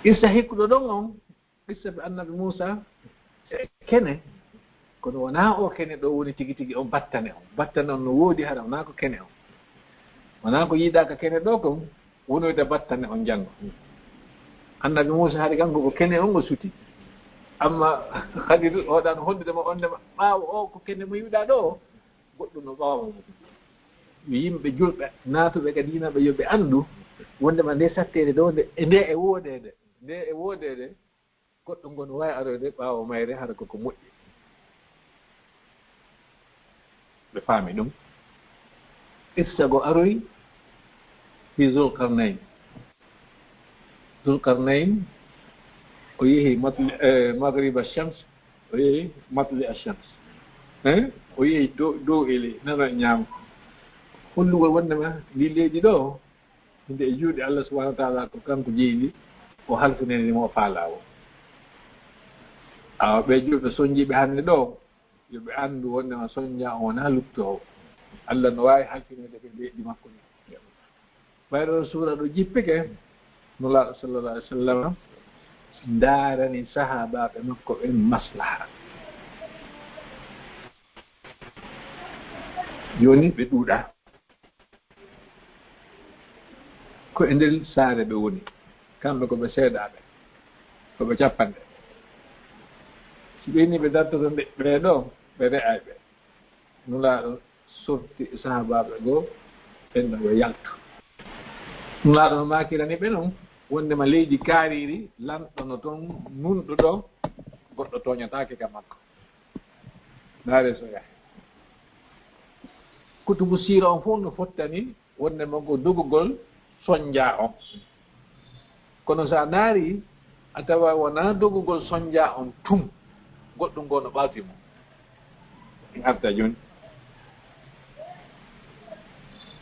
Qissa hikkuɗo ɗon on, qissa ɓe annabi Muusa e kene, kono wonaa o kene ɗo woni tigi tigi on battane on. Battane on no woodi hara, wonaa ko kene on. Wonaa ko yiɗaaka kene ɗo kon, wonoyta battane on janngo. Annabi Muusa hari kanko ko kene on o suti. Amma Khadiru oɗa no hondude mo on ndema ɓaawo o ko kene mo yiɗa ɗo, goɗɗum no ɓaawo mo. Yo yimɓe julɓe naatuɓe ka diina ɓe yo ɓe anndu wondema nde satteede ɗo nde, e nde e woodeede, nde e woodeede, goɗɗo ngon waawi aroyde ɓaawo mayre hara koko moƴƴi. Ɓe faami ɗum. Qissa go aroy fi Zulqarnayn. Zulqarnayn, o yehi matli-, eh, maghriba shams, o yehi matli ash-shams. Eh? O yehi dow, dow e ley, nano e ñaamo. Hollugol wondema ndi leydi ɗo, hinde e juuɗe Allah subhanahu wa ta'ala, ko kanko jeyi ndi, o halfinani mo o faalaa o. Awa ɓe julɓe sonjiiɓe hannde ɗo, yo ɓe anndu wondema sonja on wonaa luttoowo. Allah no waawi halfinoyde ɓe leydi makko ndi. Ɓayde o suura ɗo jippike, Nulaaɗo sallallahu alaihi wasallam ndaarani sahaabaaɓe makko ɓen maslaha. Jooni ɓe ɗuuɗaa. Ko e nder saare ɓe woni. Kamɓe ko ɓe seeɗaaɓe. Ko ɓe cappanɗe. Si ɓe ni ɓe dartoto nde, ɓee ɗo, ɓe re'ay ɓe. Nulaaɗo softi e sahaabaaɓe goo, ɓen ɗo yo yaltu. Nulaaɗo no maakirani ɓe non, wondema leydi kaariiri, lanɗo no ton, nunɗuɗo, goɗɗo tooñataake ka makko. Ndaare so yahi. Kutubu siira on fof no fottani wondema ko dogugol sonja on. Kono so a ndaari, a tawa wonaa dogugol sonja on tun, goɗɗum goo no ɓaati mo. En arta jooni.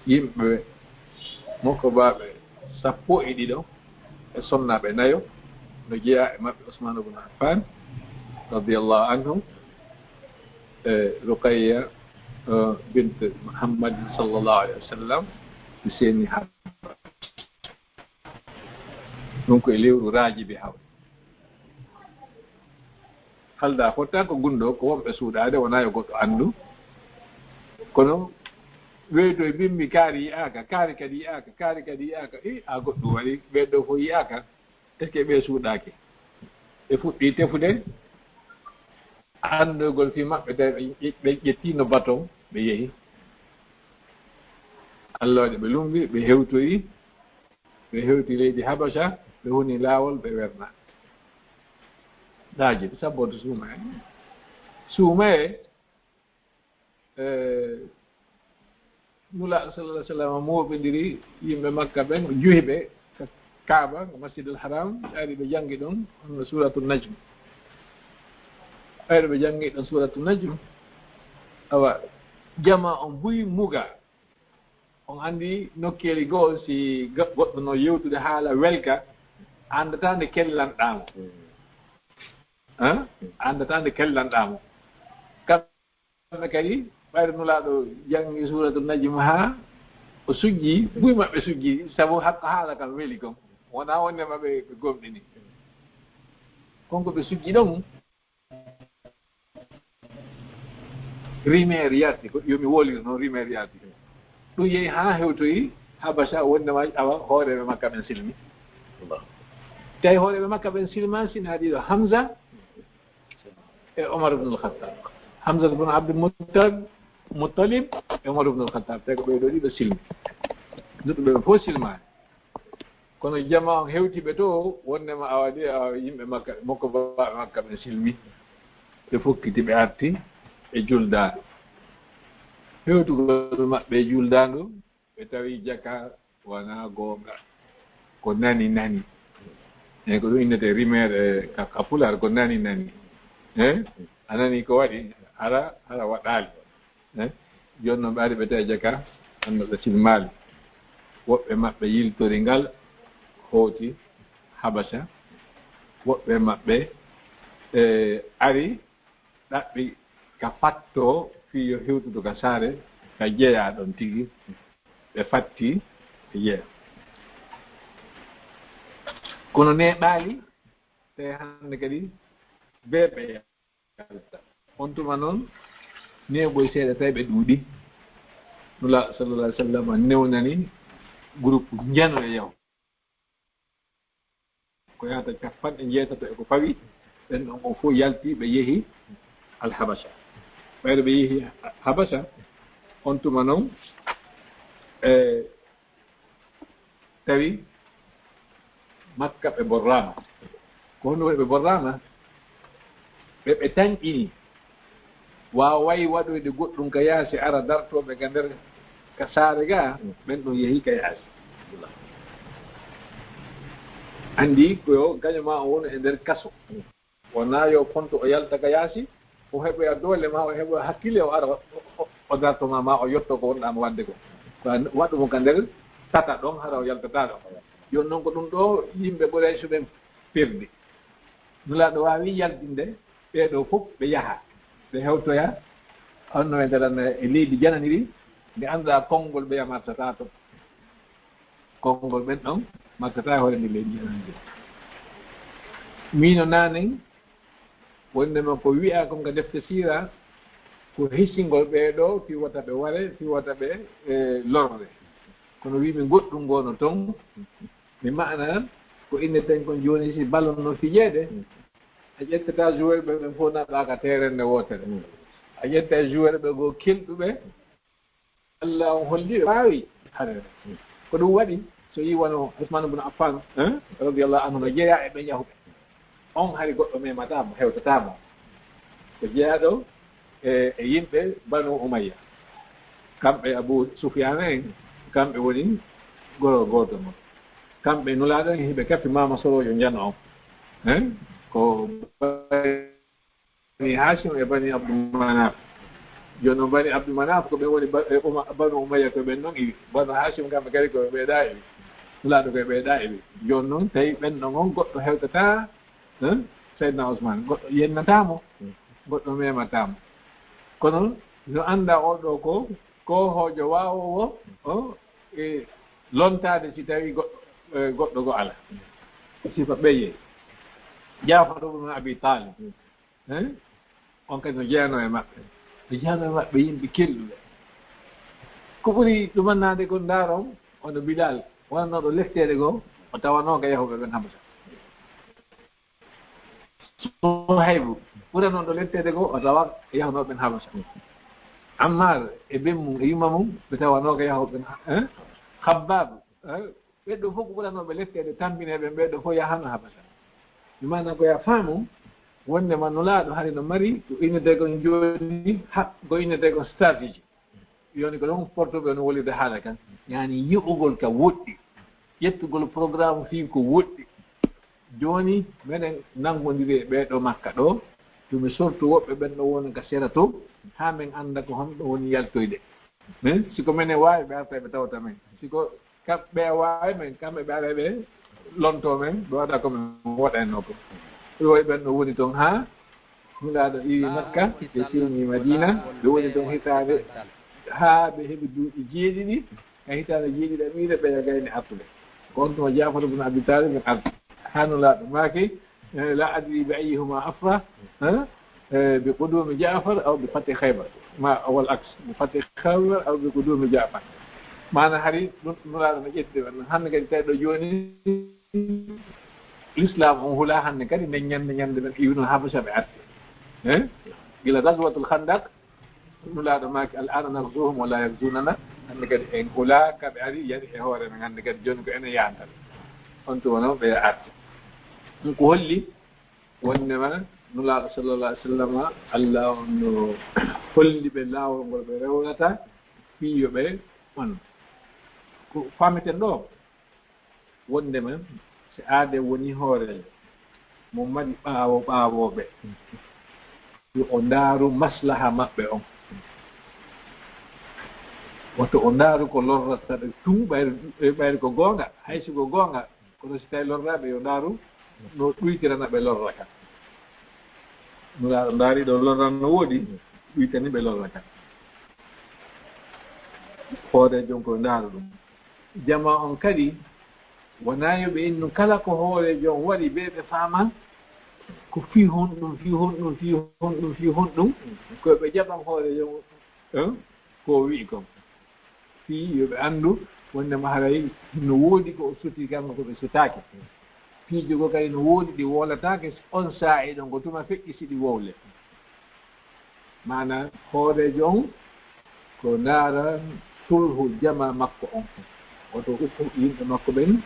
Yimɓe mokkobaaɓe sappo e ɗiɗo e sonnaaɓe nayo, no jeyaa e maɓɓe Usmaan ibn Affaan, radiyallahu anhu, e Ruqayya, eh, bint Muhammad sallallahu alaihi wasallam, ɓe seeni ha. Ɗum ko e lewru Raajibi hawri. Halda fotta ko gunndoo, ko wonɓe suuɗaade, wonaa yo goɗɗo anndu. Kono weedo e bimmi kaari yi'aaka, kaari kadi yi'aaka, kaari kadi yi'aaka. I, a goɗɗum waɗi, ɓee ɗoo fof yi'aaka. Est-ce que ɓe suuɗaaki? Ɓe fuɗɗii tefude anndugol fii maɓɓe, tawi ɓe, ɓe ƴettii no baton, ɓe yehi. Allah waɗi ɓe lumbi, ɓe hewtoyi, ɓe hewti leydi Habasha, ɓe woni laawol, ɓe werna. Daaji, sabbooto suumayee. Suumayee, eh, Nulaaɗo sallallahu alaihi wasallam mooɓindiri yimɓe Makka ɓen, o juhi ɓe ka Kaaba, Masjidul Haram, ɓe ari ɓe janngi ɗon, honno Suuratul Najm. Ɓe ari ɓe janngi ɗon Suuratul Najm. Awa, jamaa on buy muga. On anndi nokkeeli goo, si ga-, goɗɗo no yewtude haala welka, anndataa nde kellanɗaa mo. Hein? Anndataa nde kellanɗaa mo. Kamɓe kadi, ɓayde Nulaaɗo janngi Suuratu Najm haa o sujji, buy maɓɓe sujji, sabu hakko haala kam weli kon. Wonaa wonde maɓɓe ɓe gomɗini. Kon ko ɓe sujji ɗon, Rimeer yarti, ko yo mi woliro noon, rimeer yarti. Ɗum yehi haa hewtoyi Habasa, wonde ma awa hooreeɓe makka ɓen silmi. Tawi hooreeɓe makka ɓen silma, sina ɗiɗo, Hamza e Omar ibn al-Khattab. Hamza ibn Abdul Muttalib, Muttalib e Omar ibn al-Khattab, tawi ko ɓee ɗoo ɗiɗo silmi. Duɗɓe ɓe fof silmaani. Kono jamaa on hewti ɓe to, wonde ma awa de, awa yimɓe makka, mokko baaɓe makka ɓe silmi. Ɓe fokkiti, ɓe arti e juldaandu. Hewtugol maɓɓe e juldaandu, ɓe tawi jaka wonaa goonga. Ko nani nani. Eyi, ko ɗum innetee rimeer e ka, ka Pulaar, ko nani nani. Eh? A nani ko waɗi? Hara, hara waɗaali. Eh? Jooni noon ɓe ari ɓe tawi jaka, annduɓe silmaali. Woɓɓe maɓɓe yiltori ngal, hooti Habasa. Woɓɓe maɓɓe, eh, ari ɗaɓɓi ka fattoo fii yo hewtudu ka saare, ka jeyaa ɗon tigi. Ɓe fatti, ɓe jeyaa. Kono neeɓaali, tawi hannde kadi bee ɓe yalta. On tuma noon, neeɓoy seeɗa tawi ɓe ɗuuɗi. Nulaaɗo sallallahu alaihi wasallam newnani groupe njano e yaw. Ko yahata capanɗe njeetato e ko fawi, ɓen ɗon on fof yalti, ɓe yehi Al Habasha. Ɓayde ɓe yehi Habasha, on tuma noon, e, tawi Makka ɓe borraama. Ko honno waɗi ɓe borraama? Ɓe, ɓe tanƴini. Waaway waɗoyde goɗɗum ka yaasi, ara dartoo ɓe ka nder, ka saare ga, ɓen ɗon yehi ka yaasi. Anndi ko yo gaño ma o wonu e nder kaso. Wonaa yo fonto o yalta ka yaasi, o heɓoya doole ma, o heɓoya hakkille, o ara, o, o, o darto ma, ma o yotto ko wonɗaa mo waɗde ko. Ko a waɗu mo ka nder tata ɗon, hara o yaltataa ɗon. Jooni noon ko ɗum ɗo yimɓe Quraysh ɓen perdi. Nulaaɗo waawi yaltinde ɓee ɗoo fof, ɓe yaha, ɓe hewtoya, honno ɓe ndaran e leydi jananiri, ndi anndaa konngol ɓe yamartataa to. Konngol ɓen ɗon martataa e hoore ndi leydi jananiri. Miino naanen, wonndema ko wi'aa kon ka defte siira, ko hisingol ɓee ɗoo, fii wota ɓe ware, fii wota ɓe, e, lorre. Kono wi'mi goɗɗum ngoo no ton, mi ma'ana ko inneten kon jooni, si ballon no fijeede, a ƴettataa joueur ɓe ɓen fof naɓɓaa ka terrain nde wootere. A ƴetta joueur ɓe goo kelɗuɓe, Alla on holli ɓe waawi haɗere. Ko ɗum waɗi, so yii wano Usman ibn Affan, hein, radiyallahu anhu, no jeyaa e ɓen yahuɓe. On hari goɗɗo memataa mo, hewtataa mo. Ko jeyaaɗo e, e yimɓe Banu Umayya. Kamɓe Abu Sufyaan en, kamɓe woni goro gooto mo. Kamɓe Nulaaɗo en, hiɓe kappi maama soroojo njano on. Hein? Ko Bani Hashim e Bani Abdul Manaf. Jooni noon, Bani Abdul Manaf ko ɓen woni ba-, e Uma-, Banu Umayya, ko ɓen noon iwi. Banu Hashim kamɓe kadi ko ɓe ɗaa iwi. Nulaaɗo ko ɓe ɗaa iwi. Jooni noon, tawi ɓen ɗon on goɗɗo hewtataa, hein, Seydina Usman. Goɗɗo yennataa mo, goɗɗo memataa mo. Kono no anndaa oo ɗoo ko, ko hoojo waawoowo, o, e, lontaade si tawi goɗɗo, e, goɗɗo go alaa. Sifa ɓeye. Jaafar ibn Abi Talib. Hein? On kadi no jeyanoo e maɓɓe. No jeyanoo e maɓɓe yimɓe kelɗuɓe. Ko ɓuri ɗumannaade kon, ndaaron, wano Bilal, wonanooɗo lefteede goo, o tawanoo ka yahuɓe ɓen Habasa. Suhaybu, ɓuranooɗo lefteede goo, o tawa e yahnooɓe ɓen Habasa. Ammar e ben mum e yumma mum, ɓe tawanoo ka yahuɓe ɓen, hein? Khabbab, hein? Ɓen ɗoo fof ko ɓuranooɓe lefteede, tampinee ɓen, ɓen ɗoo fof yahanoo Habasa. Ɗum maana ko yo a faamu, wonndema Nulaaɗo hari no mari ko innetee kon jooni, ha, ko innetee kon stratégie. Jooni ko ɗon portuɓe no wolirde haala kan. Yaani yi'ugol ka woɗɗi, ƴettugol programme fii ko woɗɗi. Jooni, menen nanngondiri e ɓee ɗoo Makka ɗoo, to mi sortu woɓɓe ɓen ɗo woni ka sera to, haa men annda ko honɗo woni yaltoyde. Min, si ko menen waawi, ɓe arta ɓe tawta men. Si ko kamɓe waawi men, kamɓe ɓe ara ɓe lonto men, ɓe waɗa ko men waɗayno ko. Ɗum waɗi ɓen ɗo woni toon haa Nulaaɗo iwi Makka, ɓe silmi Madina, ɓe woni toon hitaande, haa ɓe heɓi duuɓi jeeɗiɗi. E hitaande jeeɗiɗaɓiire ɓe gayni artude. Ko on tuma Jaafar ibn Abi Talib en ardi. Haa Nulaaɗo maaki, eh, "La adri bi ayyihima afrah, eh, eh, bi qudumi Jaafar aw bi fathi Khaybar." Ma, wal aks, bi fathi Khaybar aw bi qudumi Jaafar. Maana hari ɗum Nulaaɗo no ƴetti on. Hannde kadi tawi ɗo jooni, Lislaam on hula hannde kadi nden ñande, ñande ɓen iwno Habasha ɓe arti. Eh? Gila Gazwatul Khandaq, Nulaaɗo maaki, "Al-aana naghzuhum wa la yaghzunana." Hannde kadi en hulaaka ɓe ari, yani e hoore men. Hannde kadi jooni ko enen yahanta ɓe. On tuma noon ɓe arti. Ɗum ko holli wondema Nulaaɗo sallallahu alaihi wasallam, Allah on no holli ɓe laawol ngol ɓe rewrata fii yo ɓe on. Ko faameten ɗo, wondema si aade woni hooreejo mo mari ɓaawo ɓaawooɓe, yo o ndaaru maslaha maɓɓe on. Woto o ndaaru ko lorrata ɓe tun, ɓayri, ɓayri ko goonga, hay si ko goonga, kono si tawi lorraaɓe yo ndaaru no ɗuytirana ɓe lorra kan. Nulaaɗo ndaari ɗo lorra no woodi, ɗuytani ɓe lorra kan. Hooreejo on ko ndaaru ɗum. Jamaa on kadi, wonaa yo ɓe innu kala ko hooreejo on waɗi, ɓe ɓe faama ko fii honɗum, fii honɗum, fii honɗum, fii honɗum, ko ɓe jaɓan hooreejo on, eh, ko o wi'i kon. Fii yo ɓe anndu wondema haray no woodi ko o soti kanko ko ɓe sotaaki. Piiji goo kadi no woodi ɗi wowlataake on saa'i ɗon, ko tuma feƴƴi si ɗi wowle. Maana hooreejo on ko ndaara sulhu jamaa makko on. Woto ukku yimɓe makko ɓen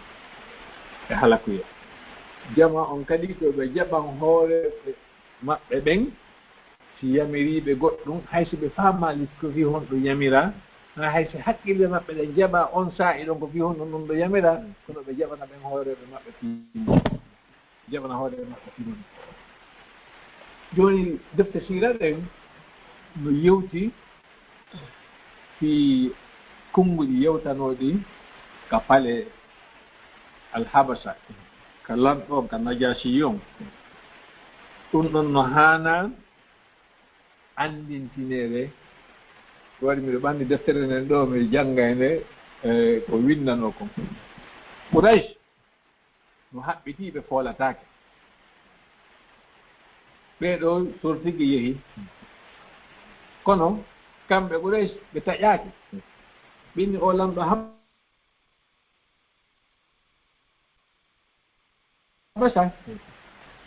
e halakuye. Jamaa on kadi ko ɓe jaɓan hooreeɓe maɓɓe ɓen si yamiriiɓe goɗɗum, hay si ɓe faamaali ko fii honɗum yamiraa, haa hay si hakkille maɓɓe ɗen jaɓaa on saa'i ɗon ko fii honɗum ɗum ɗo yamiraa, kono ɓe jaɓana ɓen hooreeɓe maɓɓe fii jaɓana hoore maɓɓe ɗum. Jooni, defte siira ɗen no yewti fii konnguɗi yewtanooɗi ka pale Alhabasa, ka lanɗo on, ka Najaasi on. Ɗum ɗon no haanaa anndintineede. Ko waɗi miɗo ɓanndi deftere nden ɗo, miɗo jannga e nde, e ko winndanoo kon. Quraysh no haɓɓitii, ɓe foolataake. Ɓee ɗoo sortigi yehi. Kono kamɓe Quraysh ɓe taƴaaki. Ɓe inni oo lanɗo Habasa,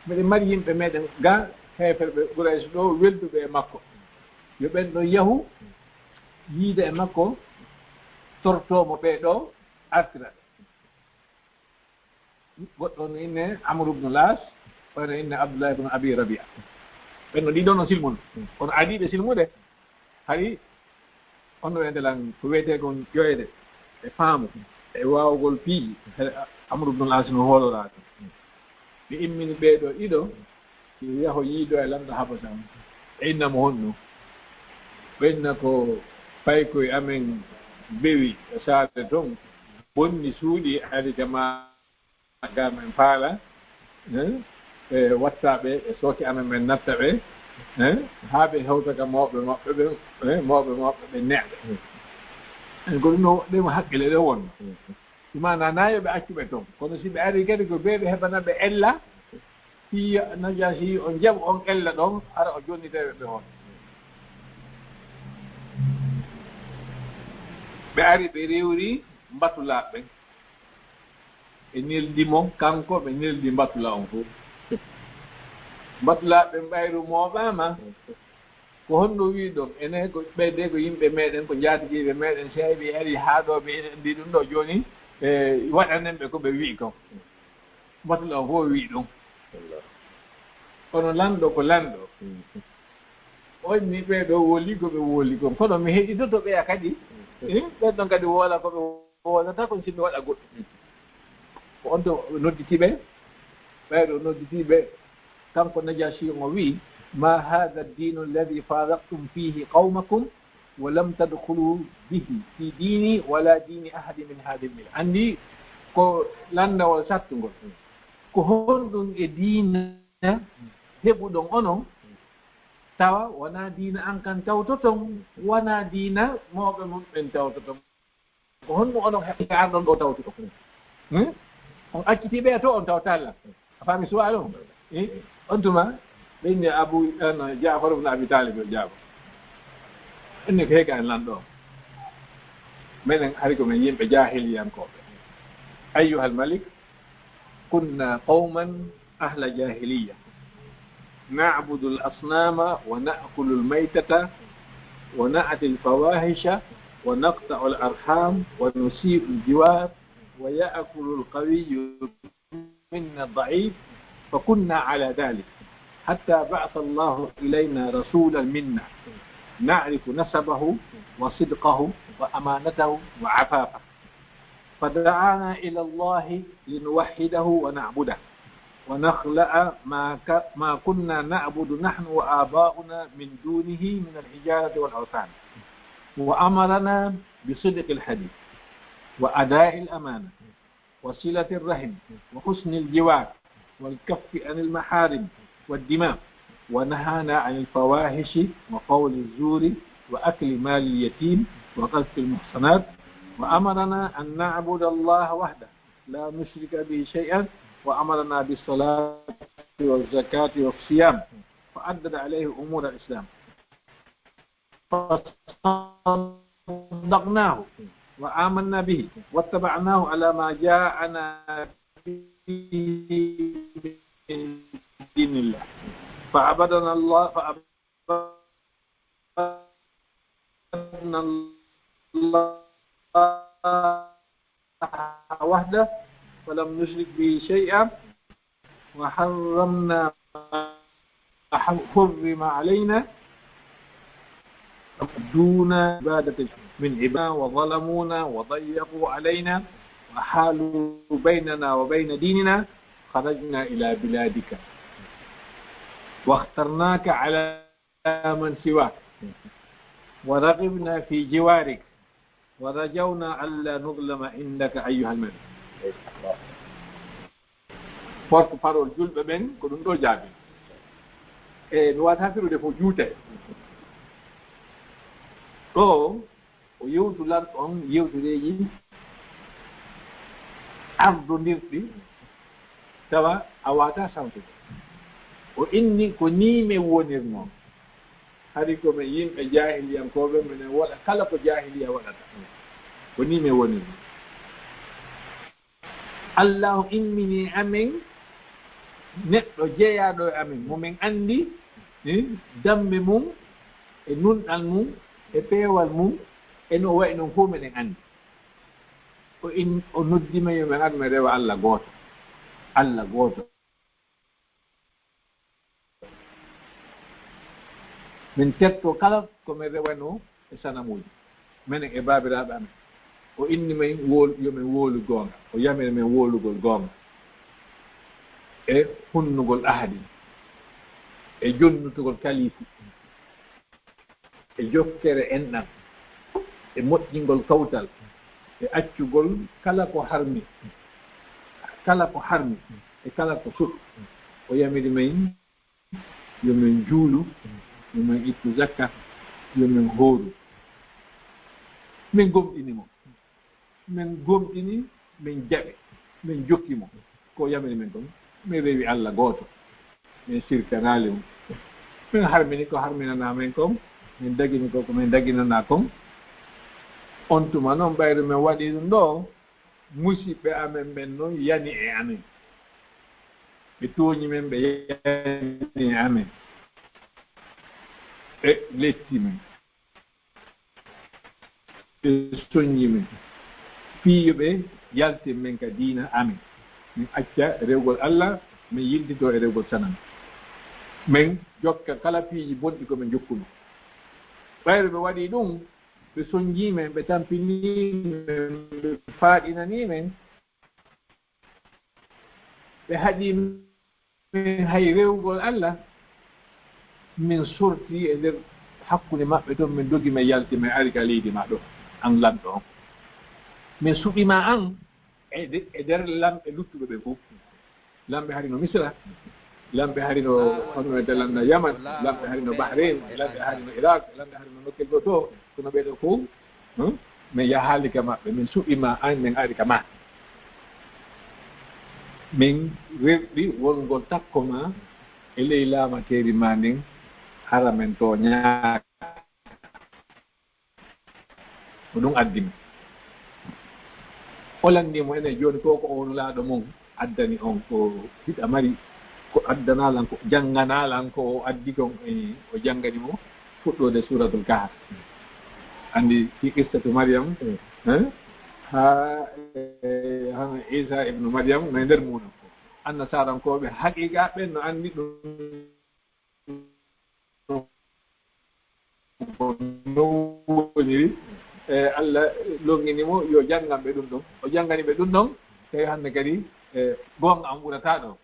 miɗen mari yimɓe meɗen ga, heeferɓe Quraysh ɗoo welduɓe e makko. Yo ɓen ɗoo yahu yiida e makko, tortoo mo ɓee ɗoo, artira ɓe. Goɗɗo no inne Amr ibn al-As, oya no inne Abdullah ibn Abi Rabi'a. Ɓen no ɗiɗo no silmuno. Kono adiiɓe silmude, hari on no wiyete lan ko wiyetee kon ƴoyde e faamu e waawugol piiji. He Amr ibn al-As no hooloraa ɗum. Ɓe immini ɓee ɗoo ɗiɗo, si yaho yiido e lanɗo Habasa on. Ɓe inna mo honɗum? Ɓe inna ko paykoy amen bewi e saare ton, bonni suuɗi, ari jama ga men faala, eh, ɓe watta ɓe, e sooke amen men natta ɓe, eh, haa ɓe hewta ka mawɓe maɓɓe ɓe, eh, mawɓe maɓɓe ɓe neɗɗo. En ko ɗum no, ɗum hakkille ɗe wonno. Ɗum maana na yo ɓe accu ɓe ton. Kono si ɓe ari kadi ko ɓe ɓe heɓana ɓe ella, fii Najaasi on jaɓu on ella ɗon, hara o jonnitay ɓe ɓe on. Ɓe ari ɓe rewri mbatulaaɓe ɓen. Ɓe neldi mo, kanko ɓe neldi mbatula on fof. Mbatulaaɓe ɓen ɓayru mooɓaama. Ko honno wi'uɗon? Enen ko ɓeyde ko yimɓe meɗen, ko njaatigiiɓe meɗen, si ɓe ari haa ɗo, ɓe enen anndi ɗum ɗo, jooni, e, waɗanen ɓe ko ɓe wi'i kon. Mbatula on fof wi'i ɗum. Kono lanɗo ko lanɗo. Mm. On ni ɓee ɗo woli ko ɓe woli kon. Kono mi heɗitoto ɓeya kadi. Mm. Eh, ɓen ɗon kadi woola ko ɓe woolata kon, si mi waɗa goɗɗum. Ko on to nodditi ɓe. Ɓee ɗo nodditi ɓe. Kanko Najaasi o wi'i, "Ma hadha ad-dinu alladhi faraqtum fihi qawmakum ولم تدخلوا به في ديني ولا دين أحد من هذه الملة. Anndi ko lanndawol sattungol. Ko honɗum e diina heɓuɗon onon, tawa wonaa diina an kan tawtoton, wonaa diina mawɓe mon ɓen tawtoton? Ko honɗum onon heɓata arɗon ɗo tawtuɗo? Hmm? On acciti ɓe to on tawta Allah. A faami suwaalo? Eh? On tuma, ɓe inni Abu, ano, Ja'far ibn Abi Talib yo jaabo. Inni ko heega en lanɗo. Menen hari ko men yimɓe jaahiliyankooɓe. أيها الملك، كنا قوما أهل جاهلية، نعبد الأصنام ونأكل الميتة ونأتي الفواحش ونقطع الأرحام ونسيء الجوار ويأكل القوي منا الضعيف، فكنا على ذلك حتى بعث الله إلينا رسولا منا نعرف نسبه وصدقه وأمانته وعفافه، فدعانا إلى الله لنوحده ونعبده ونخلع ما ك-، ما كنا نعبد نحن وآباؤنا من دونه من الحجارة والأوثان، وأمرنا بصدق الحديث وأداء الأمانة وصلة الرحم وحسن الجوار والكف عن المحارم والدماء، ونهانا عن الفواحش وقول الزور وأكل مال اليتيم وقذف المحصنات، وأمرنا أن نعبد الله وحده لا نشرك به شيئا، وأمرنا بالصلاة والزكاة والصيام، فعدد عليه أمور الإسلام. فصدقناه وآمنا به واتبعناه على ما جاءنا به من دين الله. فعبدنا الله، فعبدنا الله وحده ولم نشرك به شيئا، وحرمنا ما حرم علينا دون عبادة من عبادنا، وظلمونا وضيقوا علينا وحالوا بيننا وبين ديننا، خرجنا إلى بلادك واخترناك على من سواك ورغبنا في جوارك ورجونا ألا نظلم عندك أيها الملك. Porte-parole julɓe ɓen ko ɗum ɗo jaabi. E mi wata firude fof juutay. Ɗo o yewtu lanɗo on yewtereeji ardondirɗi, tawa a wata sawtude. O inni ko ni men wonirnoo. Hari ko men yimɓe jaahiliyankooɓe, menen waɗa kala ko jaahiliya waɗata. Ko ni men wonirnoo. Allahu immini amen neɗɗo jeyaaɗo e amen, mo men anndi, eh, dammbe mum, e nunɗal mum, e peewal mum, e no o wayi non fof meɗen anndi. O in-, o noddi men yo men ar men rewa Alla gooto. Alla gooto. Min tettoo kala ko men rewanoo e sanamuuji, menen e baabiraaɓe amen. O inni men wóol-, yo men wóolu goonga. O yamiri men wóolugol goonga e hunnugol ahadi, e jonnutugol kaliifu, e jokkere enɗan, e moƴƴingol kawtal, e accugol kala ko harmi, kala ko harmi, e kala ko soɓi. O yamiri men yo men juulu, yo men ittu zakka, yo men hooru. Men gomɗini mo. Men gomɗini, men jaɓi, men jokki mo. Ko yamiri men kon, men rewi Alla gooto. Men sirkanaali mo. Men harmini ko harminanaa men kon, men dagini ko ko men daginanaa kon. On tuma non, ɓayri men waɗi ɗum ɗo, musiɓɓe amen ɓen non yani e amen. Ɓe tooñi men, ɓe yani e amen. Ɓe letti men. Ɓe soññi men fii yo ɓe yaltin men ka diina amen. Min acca rewgol Alla, min yiltitoo e rewgol sanam. Min jokka kala piiji bonɗi ko min jokkunoo. Ɓayri ɓe waɗii ɗum, ɓe soññii men, ɓe tampinii men, ɓe faaɗinanii men, ɓe haɗii men hay rewgol Alla, min sortii e nder hakkunde maɓɓe toon, min dogi, min yalti, min ari ka leydi maa ɗo, an lanɗo on. Min suɓi ma an e de-, e nder lamɓe luttuɓe ɓe fof. Lamɓe hari no Misra, lamɓe hari no, hono e Dalanda Yaman, lamɓe hari no Bahrain, lamɓe hari no Iraq, lamɓe hari no nokkel goo to, kono ɓee ɗoo fof, hmm, min yahaali ka maɓɓe, min suɓi ma an, min ari ka ma. Min rerɗi wongol takko ma e ley laamateeri ma ndin, hara min tooñaaka. Ko ɗum addi mi. O lanndii mo, enen jooni ko, ko o nulaaɗo mon addani on, ko hiɗa mari, ko addanaa lan, ko jannganaa lan, ko o addi kon, e, o janngani mo fuɗɗoode Suuratul Kahf. Anndi fi qissatu Maryam, Mm. eh? Haa, eh, hano Iisa ibnu Maryam no e nder muuɗum. Annasarankooɓe haqiiqa ɓen no anndi ɗum. Ko non woniri, e, Allah longini mo yo janngan ɓe ɗum ɗon. O janngani ɓe ɗum ɗon, tawi hannde kadi, e, goonga on ɓurataa ɗo.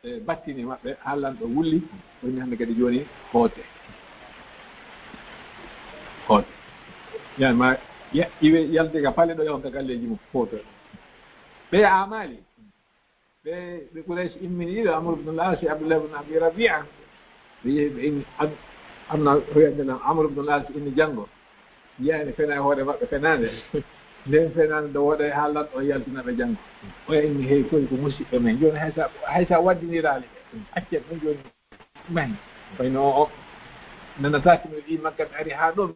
E, battini maɓɓe, haa lanɗo wulli, woni hannde kadi jooni hoote. Hoote. Yan ma, ya-, iwe yalde ka pale ɗo, yahon ka galleeji mum, hooto. Ɓe amaali. Ɓe, ɓe Quraysh immini ɗiɗo, Amr ibn al-As e Abdullah ibn Abi Rabi'a. Ɓe yehi, ɓe inni, an-, anna hoyande lan, Amr ibn al-As inni janngo. Yiya ene fena e hoore maɓɓe fenaande. Nden fenaande ɗo woɗay haa lanɗo o yaltina ɓe janngo. Oya inni, hey, koy ko musiɓɓe men. Jooni hay sa, hay sa waddiniraali ɓe. Accen ɗum jooni men. Koy no o, o nanataake mi ɗi Makka mi ari haa ɗo.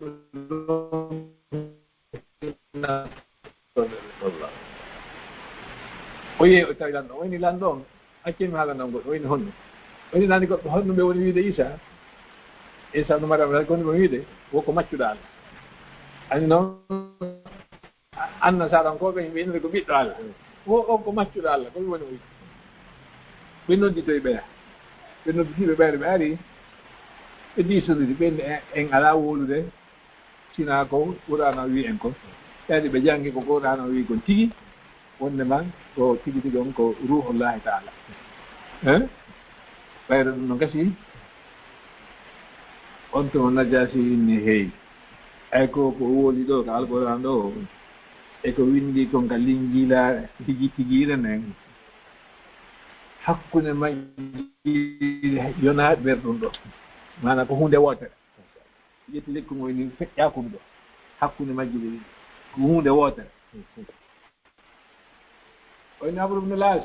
O yehi, o tawi lanɗo. O inni lanɗo on, accen mi haalan on goɗɗo. O inni honno? O inni nani goɗɗo, honno ɓe woni wiide Isa? Isa no Maryam, ko woni mo wiide? Wo ko maccuɗo Allah. Ani noon, annasaarankooɓe, ɓe innata ko ɓiɗɗo Allah. Wo on ko maccuɗo Allah, ko ɓe woni o wiide. Ɓe nodditoyi ɓeya. Ɓe nodditi ɓe ɓayri, ɓe ari. Ɓe diisondiri, ɓe inni, en, en alaa wowlude. Sinaa ko Qur'aana o wi'i en kon, kadi ɓe janngi ko Qur'aana o wi'i kon tigi, wonndema ko tigi tigi on ko Ruuhullaahi Ta'aala. Eh? Ɓayri ɗum no gasi, on tuma Najaasi inni, hey, ay ko, ko wowli ɗo ka Alqur'aana ɗo, e ko winndi kon ka Linjiila tigi tigiire nden, hakkunde majji yonaa ɓerɗum ɗo. Maanaa ko huunde wootere. Ƴetti lekki mo ni feƴƴa kon ɗo. Hakkunde majji ɗe ko huunde wootere. O inni Amru ibn al-As.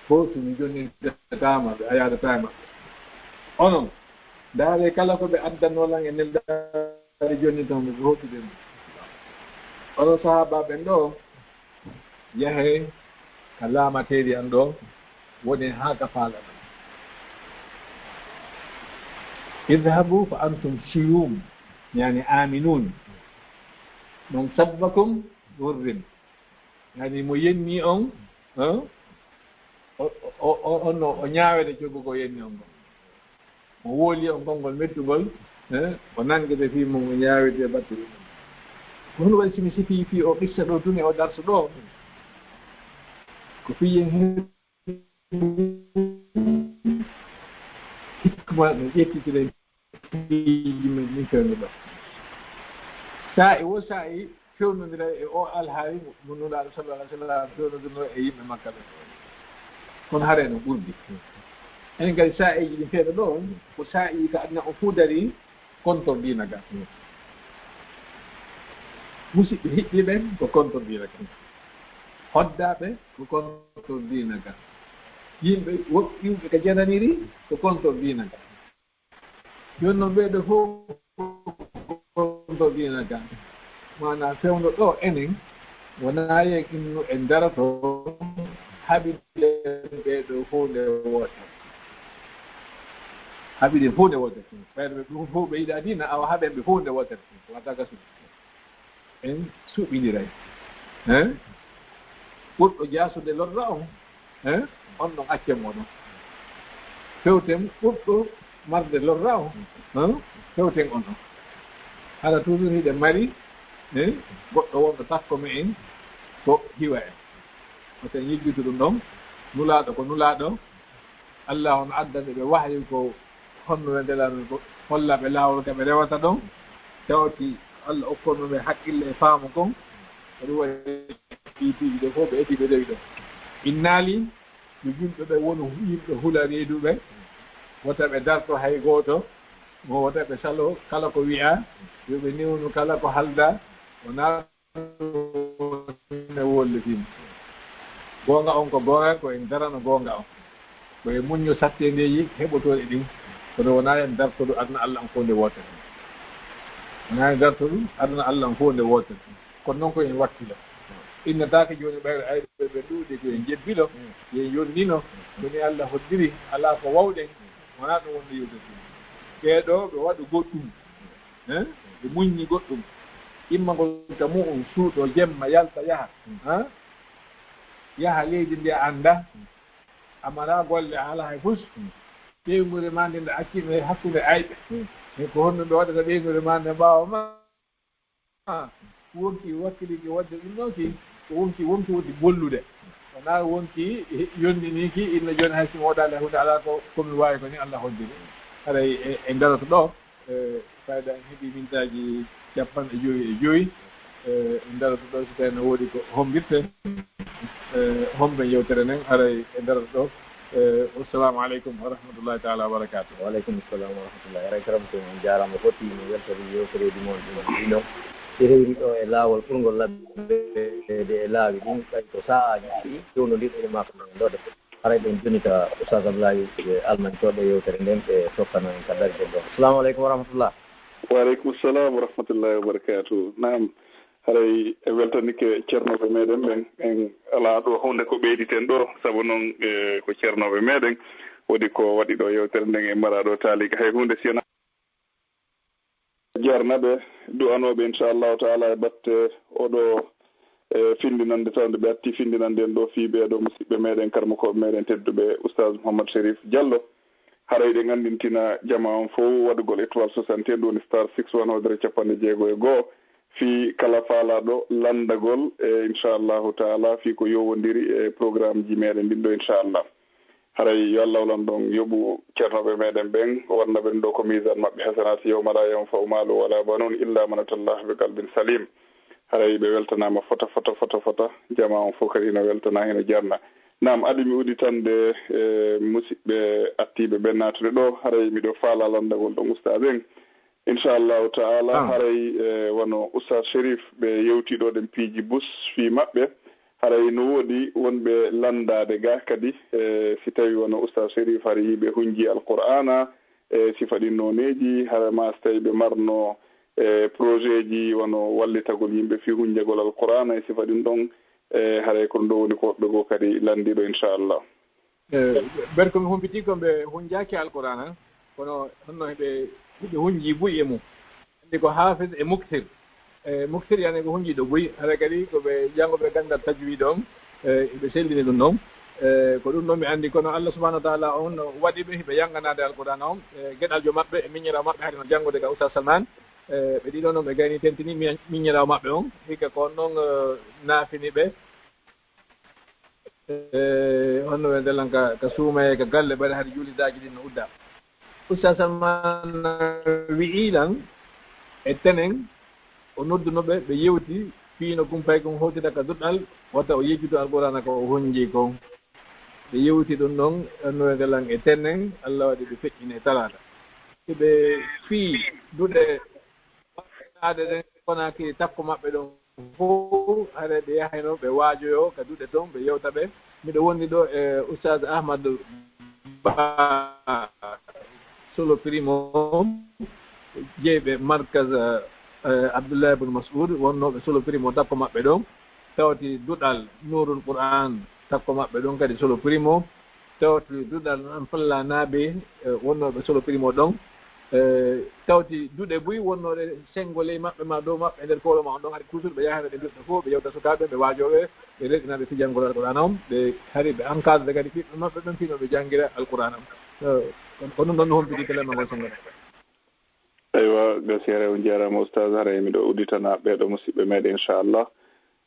Fof mi jonnitataama ɓe, a yaadataa e maɓɓe. Onon, ndaare kala ko ɓe addanoo lan e neldaare jonni tan, mi hootude ɗum. Onon sahaabaaɓe ɓen ɗo, yahee ka laamateeri an ɗo, woni haa ka faalaɗon. Idhabu fa antum suyum, yani aminun. Man sabbakum hurrim. Yani mo yenni on, hein? O, o, o, on no, o ñaawete coggu ko yenni on ko. Mo wooli on konngol mettugol, eh, o nanngete fii mum, o ñaawete battude mum. Ko hono waɗi si mi sifii fii o qissa ɗo tun e o darsu ɗo? Ko fii en he-, hikma no ƴettitire piiji men ɗin fewndo ɗo. Saa'i wo saa'i, fewnondira e o alhaali mo Nulaaɗo sallallahu alaihi wasallam fewnondirnoo e yimɓe Makka ɓen. Kono haray no ɓurdi. Enen kadi saa'iiji ɗin feere ɗo, ko saa'i ka aduna o fuu dari kontor diina ka. Musiɓɓe hiɓɓe ɓen ko kontor diina ka. Hoddaaɓe ko kontor diina ka. Yimɓe woɗɗiiɓe ka jananiri ko kontor diina ka. Jooni noon, ɓee ɗoo fof ko kontor diina ka. Maanaa fewndo ɗo enen, wonaa yen innu en daroto, haɓiden ɓee ɗoo fof nde wootere. Haɓiden fof nde wootere. Ɓayde ɓe ɗum fof ɓe yiɗaa diina, awa haɓen ɓe fof nde wootere. Wata gasude. En suɓindiray. Hein? Ɓurɗo jaasude lorra on, hein? On ɗon accen mo ɗon. Fewten ɓurɗo marde lorra on, hein? Fewten on ɗon. Hara toujours hiɗen mari, hein? Goɗɗo wonɗo takko me en ko hiwa en. Wata en yejjitu ɗum ɗon. Nulaaɗo ko nulaaɗo. Allah on addani ɓe wahyu ko honno ɓe ndelanoo ko holla ɓe laawol ka ɓe rewata ɗon, tawti Allah okkono ɓe haqqille e faamu kon. Ko ɗum waɗi ɗii piiji ɗo fof ɓe eti ɓe rewi ɗon. Innaali, yo julɓe ɓe wonu yimɓe hula reeduɓe, wota ɓe darto hay gooto, mo wota ɓe salo kala ko wi'aa, yo ɓe newnu kala ko haldaa, wonaa ne wollitini. Goonga on ko goonga, ko en darano goonga on. Ko e muñño satteendeeji heɓotooɗi ɗin, kono wonaa en dartoɗo aduna Allah on fof nde wootere. Wonaa en dartoɗo aduna Allah on fof nde wootere. Kono noon ko en wakkilo. Innataake jooni ɓayre ayɓe ɓe ɗuuɗi ko en jebbilo, yo en yonnino, ko ni Allah hoddiri, alaa ko wawɗen, wonaa ɗum wonde yewtete. Ɓee ɗoo ɓe waɗu goɗɗum. Hein? Ɓe muññi goɗɗum. Immagol ka mu'un, suuɗo jemma, yalta, yaha. Hein? Yaha leydi ndi a annda. A mara golle, a alaa hay fus. Ɓeynguure ma nde nde accino e hakkunde ayɓe. E ko honno ɓe waɗata ɓeynguure ma nde ɓaawo ma? Wonki wakkiliki waɗde ɗum ɗoo ki, ko wonki, wonki woni gollude. Wonaa wonki yondinii ki, inno jooni hay si mi waɗaali huunde alaa ko, ko mi waawi ko ni Allah hoddiri. Haray e, e daroto ɗoo, e, fayda en heɓii mintaaji capanɗe jowi e jowi, e, en daroto ɗoo si tawii no woodi ko hommbirten, e, homben yewtere nden, haray en daroto ɗoo. E, wassalamu aleykum wa rahmatullahi taala wa barakatuh. Wa aleykum salam wa rahmatullahi. Haray karam ko on jaaraama fotti, mi weltori yewtereeji mon ɗin ɗino. Si rewri ɗoo e laawol ɓurngol labbeede e laawi ɗin, ɓay ko saa'aaji ɗiɗi fewnondirɗi e makko nden ɗoo de. Haray ɓen jonita Oustaz Abdoulaye e almancooɓe yewtere nden, ɓe tokkano en ka darde ɗoo. Assalamu aleykum wa rahmatullah. Wa aleykum salam wa rahmatullahi wa barakatuh. Naam, haray e weltanike ceernooɓe meɗen ɓen, en alaa ɗoo huunde ko ɓeyditen ɗoo, sabu noon, e, ko ceernooɓe meɗen, woodi ko waɗi ɗoo yewtere nden, en maraa ɗoo taaliika hay huunde si wonaa jarna ɓe, du'anoo ɓe, inchallahu taala, e batte oo ɗoo, e, finndinande tawde ɓe atti finndinande en ɗoo fii ɓee ɗoo musiɓɓe meɗen, karmakooɓe meɗen tedduɓe, Oustaz Mouhammad Chérif Diallo. Haray eɗen anndintina jamaa on fow waɗugol étoile soixante et un, ɗum woni star six one, hoodere capanɗe jeego e go'o, fii kala faalaaɗo lanndagol, e, inchallahu taala, fii ko yowondiri e programmeji meɗen ɗin ɗoo, inchallah. Haray yo Allah wolan ɗon yoɓu ceernooɓe meɗen ɓen, o waɗana ɓen ɗoo ko miisaan maɓɓe hasanaati, yawma laa yanfa'u maalun wa laa banuuna illaa man ataa Llaaha bi qalbin saliim. Haray ɓe weltanaama fota, fota, fota, fota. Jamaa on fow kadi ina weltanaa, ina jarna. Naam, adi mi udditande, e, musiɓɓe attiiɓe ɓen naatude ɗoo. Haray miɗo faalaa lanndagol ɗon ustaas en. Inchallahu taala, haray, e, wano Oustaz Chérif, ɓe yewtii ɗoo ɗen piiji bus fii maɓɓe. Haray no woodi wonɓe lanndaade ga kadi, e, si tawii wano Oustaz Chérif, hari ɓe hunnjii Alqur'aana, e, sifa ɗin nooneeji, hara maa si tawii ɓe marno, e, projetji wano wallitagol yimɓe fii hunnjagol Alqur'aana e sifa ɗin ɗon, e, haray ko ɗum ɗoo woni ko woɓɓe goo kadi lanndii ɗoo, inchallah. E, ɓen ko mi humpitii ko ɓe hunnjaaki Alqur'aana, kono honno hiɓe, hiɓe hunnjii buy e mum. Anndi ko haafid e muktir. E muktir, yani ko hunnjiiɗo buy. Haray kadi ko ɓe jannguɓe ganndal tajwiid on, e, ɓe sellini ɗum ɗon. E, ko ɗum ɗon mi anndi, kono Allah subhanahu wa taala on no waɗi ɓe hiɓe yannganaade Alqur'aana on. E, geɗaljo maɓɓe e miññiraawo maɓɓe hari no janngude ka Oustaz Salman. E, ɓe ɗiɗo noon ɓe gayni tentini mi-, miññiraawo maɓɓe on. Hikka ko on ɗon, e, naafini ɓe. E, honno ɓe ndelan ka, ka suumaye, ka galle, ɓayde hari juulidaaji ɗin no udda. Oustaz Salman wi'i lan e tenen, o nodduno ɓe, ɓe yewti, fii no kumpay kon hawtida ka duɗal, wata o yejjutu Alqur'aana ko o hunnjii kon. Ɓe yewti ɗum ɗon, honno ɓe ndelan e tenen, Allah waɗi ɓe feƴƴini e talaata. Ɓe fii duɗe waɗaade ɗen, kono ki takko maɓɓe ɗon fow, hare ɓe yahayno, ɓe waajoyoo ka duɗe ton, ɓe yewta ɓe. Miɗo wondi ɗoo e Oustaz Ahmad Ba Solo Primo, jeyɓe Markaz, eh, Abdullah ibn Mas'ud, wonnooɓe Solo Primo takko maɓɓe ɗon. Tawti duɗal Nurul Qur'an takko maɓɓe ɗon kadi Solo Primo. Tawti duɗal Nan Falla Naabe, eh, wonnooɓe Solo Primo ɗon. Eh, tawti duɗe buy wonnooɗe senngo ley maɓɓe maa dow maɓɓe nder koolo maa on ɗon, hari toujours ɓe yahana ɓe duɗe fof, ɓe yewta sukaaɓe, ɓe waajooɓe, ɓe rewɗina ɓe fijangol Alqur'aana on, ɓe hari ɓe encadre kadi ɓiɓɓe maɓɓe ɓen fino ɓe janngira Alqur'aana on. Eh, ko ɗum ɗon mi humpiti kalima ngol senngo. Eywa, gasi haray on jaaraama Oustaz, haray miɗo udditana ɓee ɗoo musiɓɓe meɗen inchallah.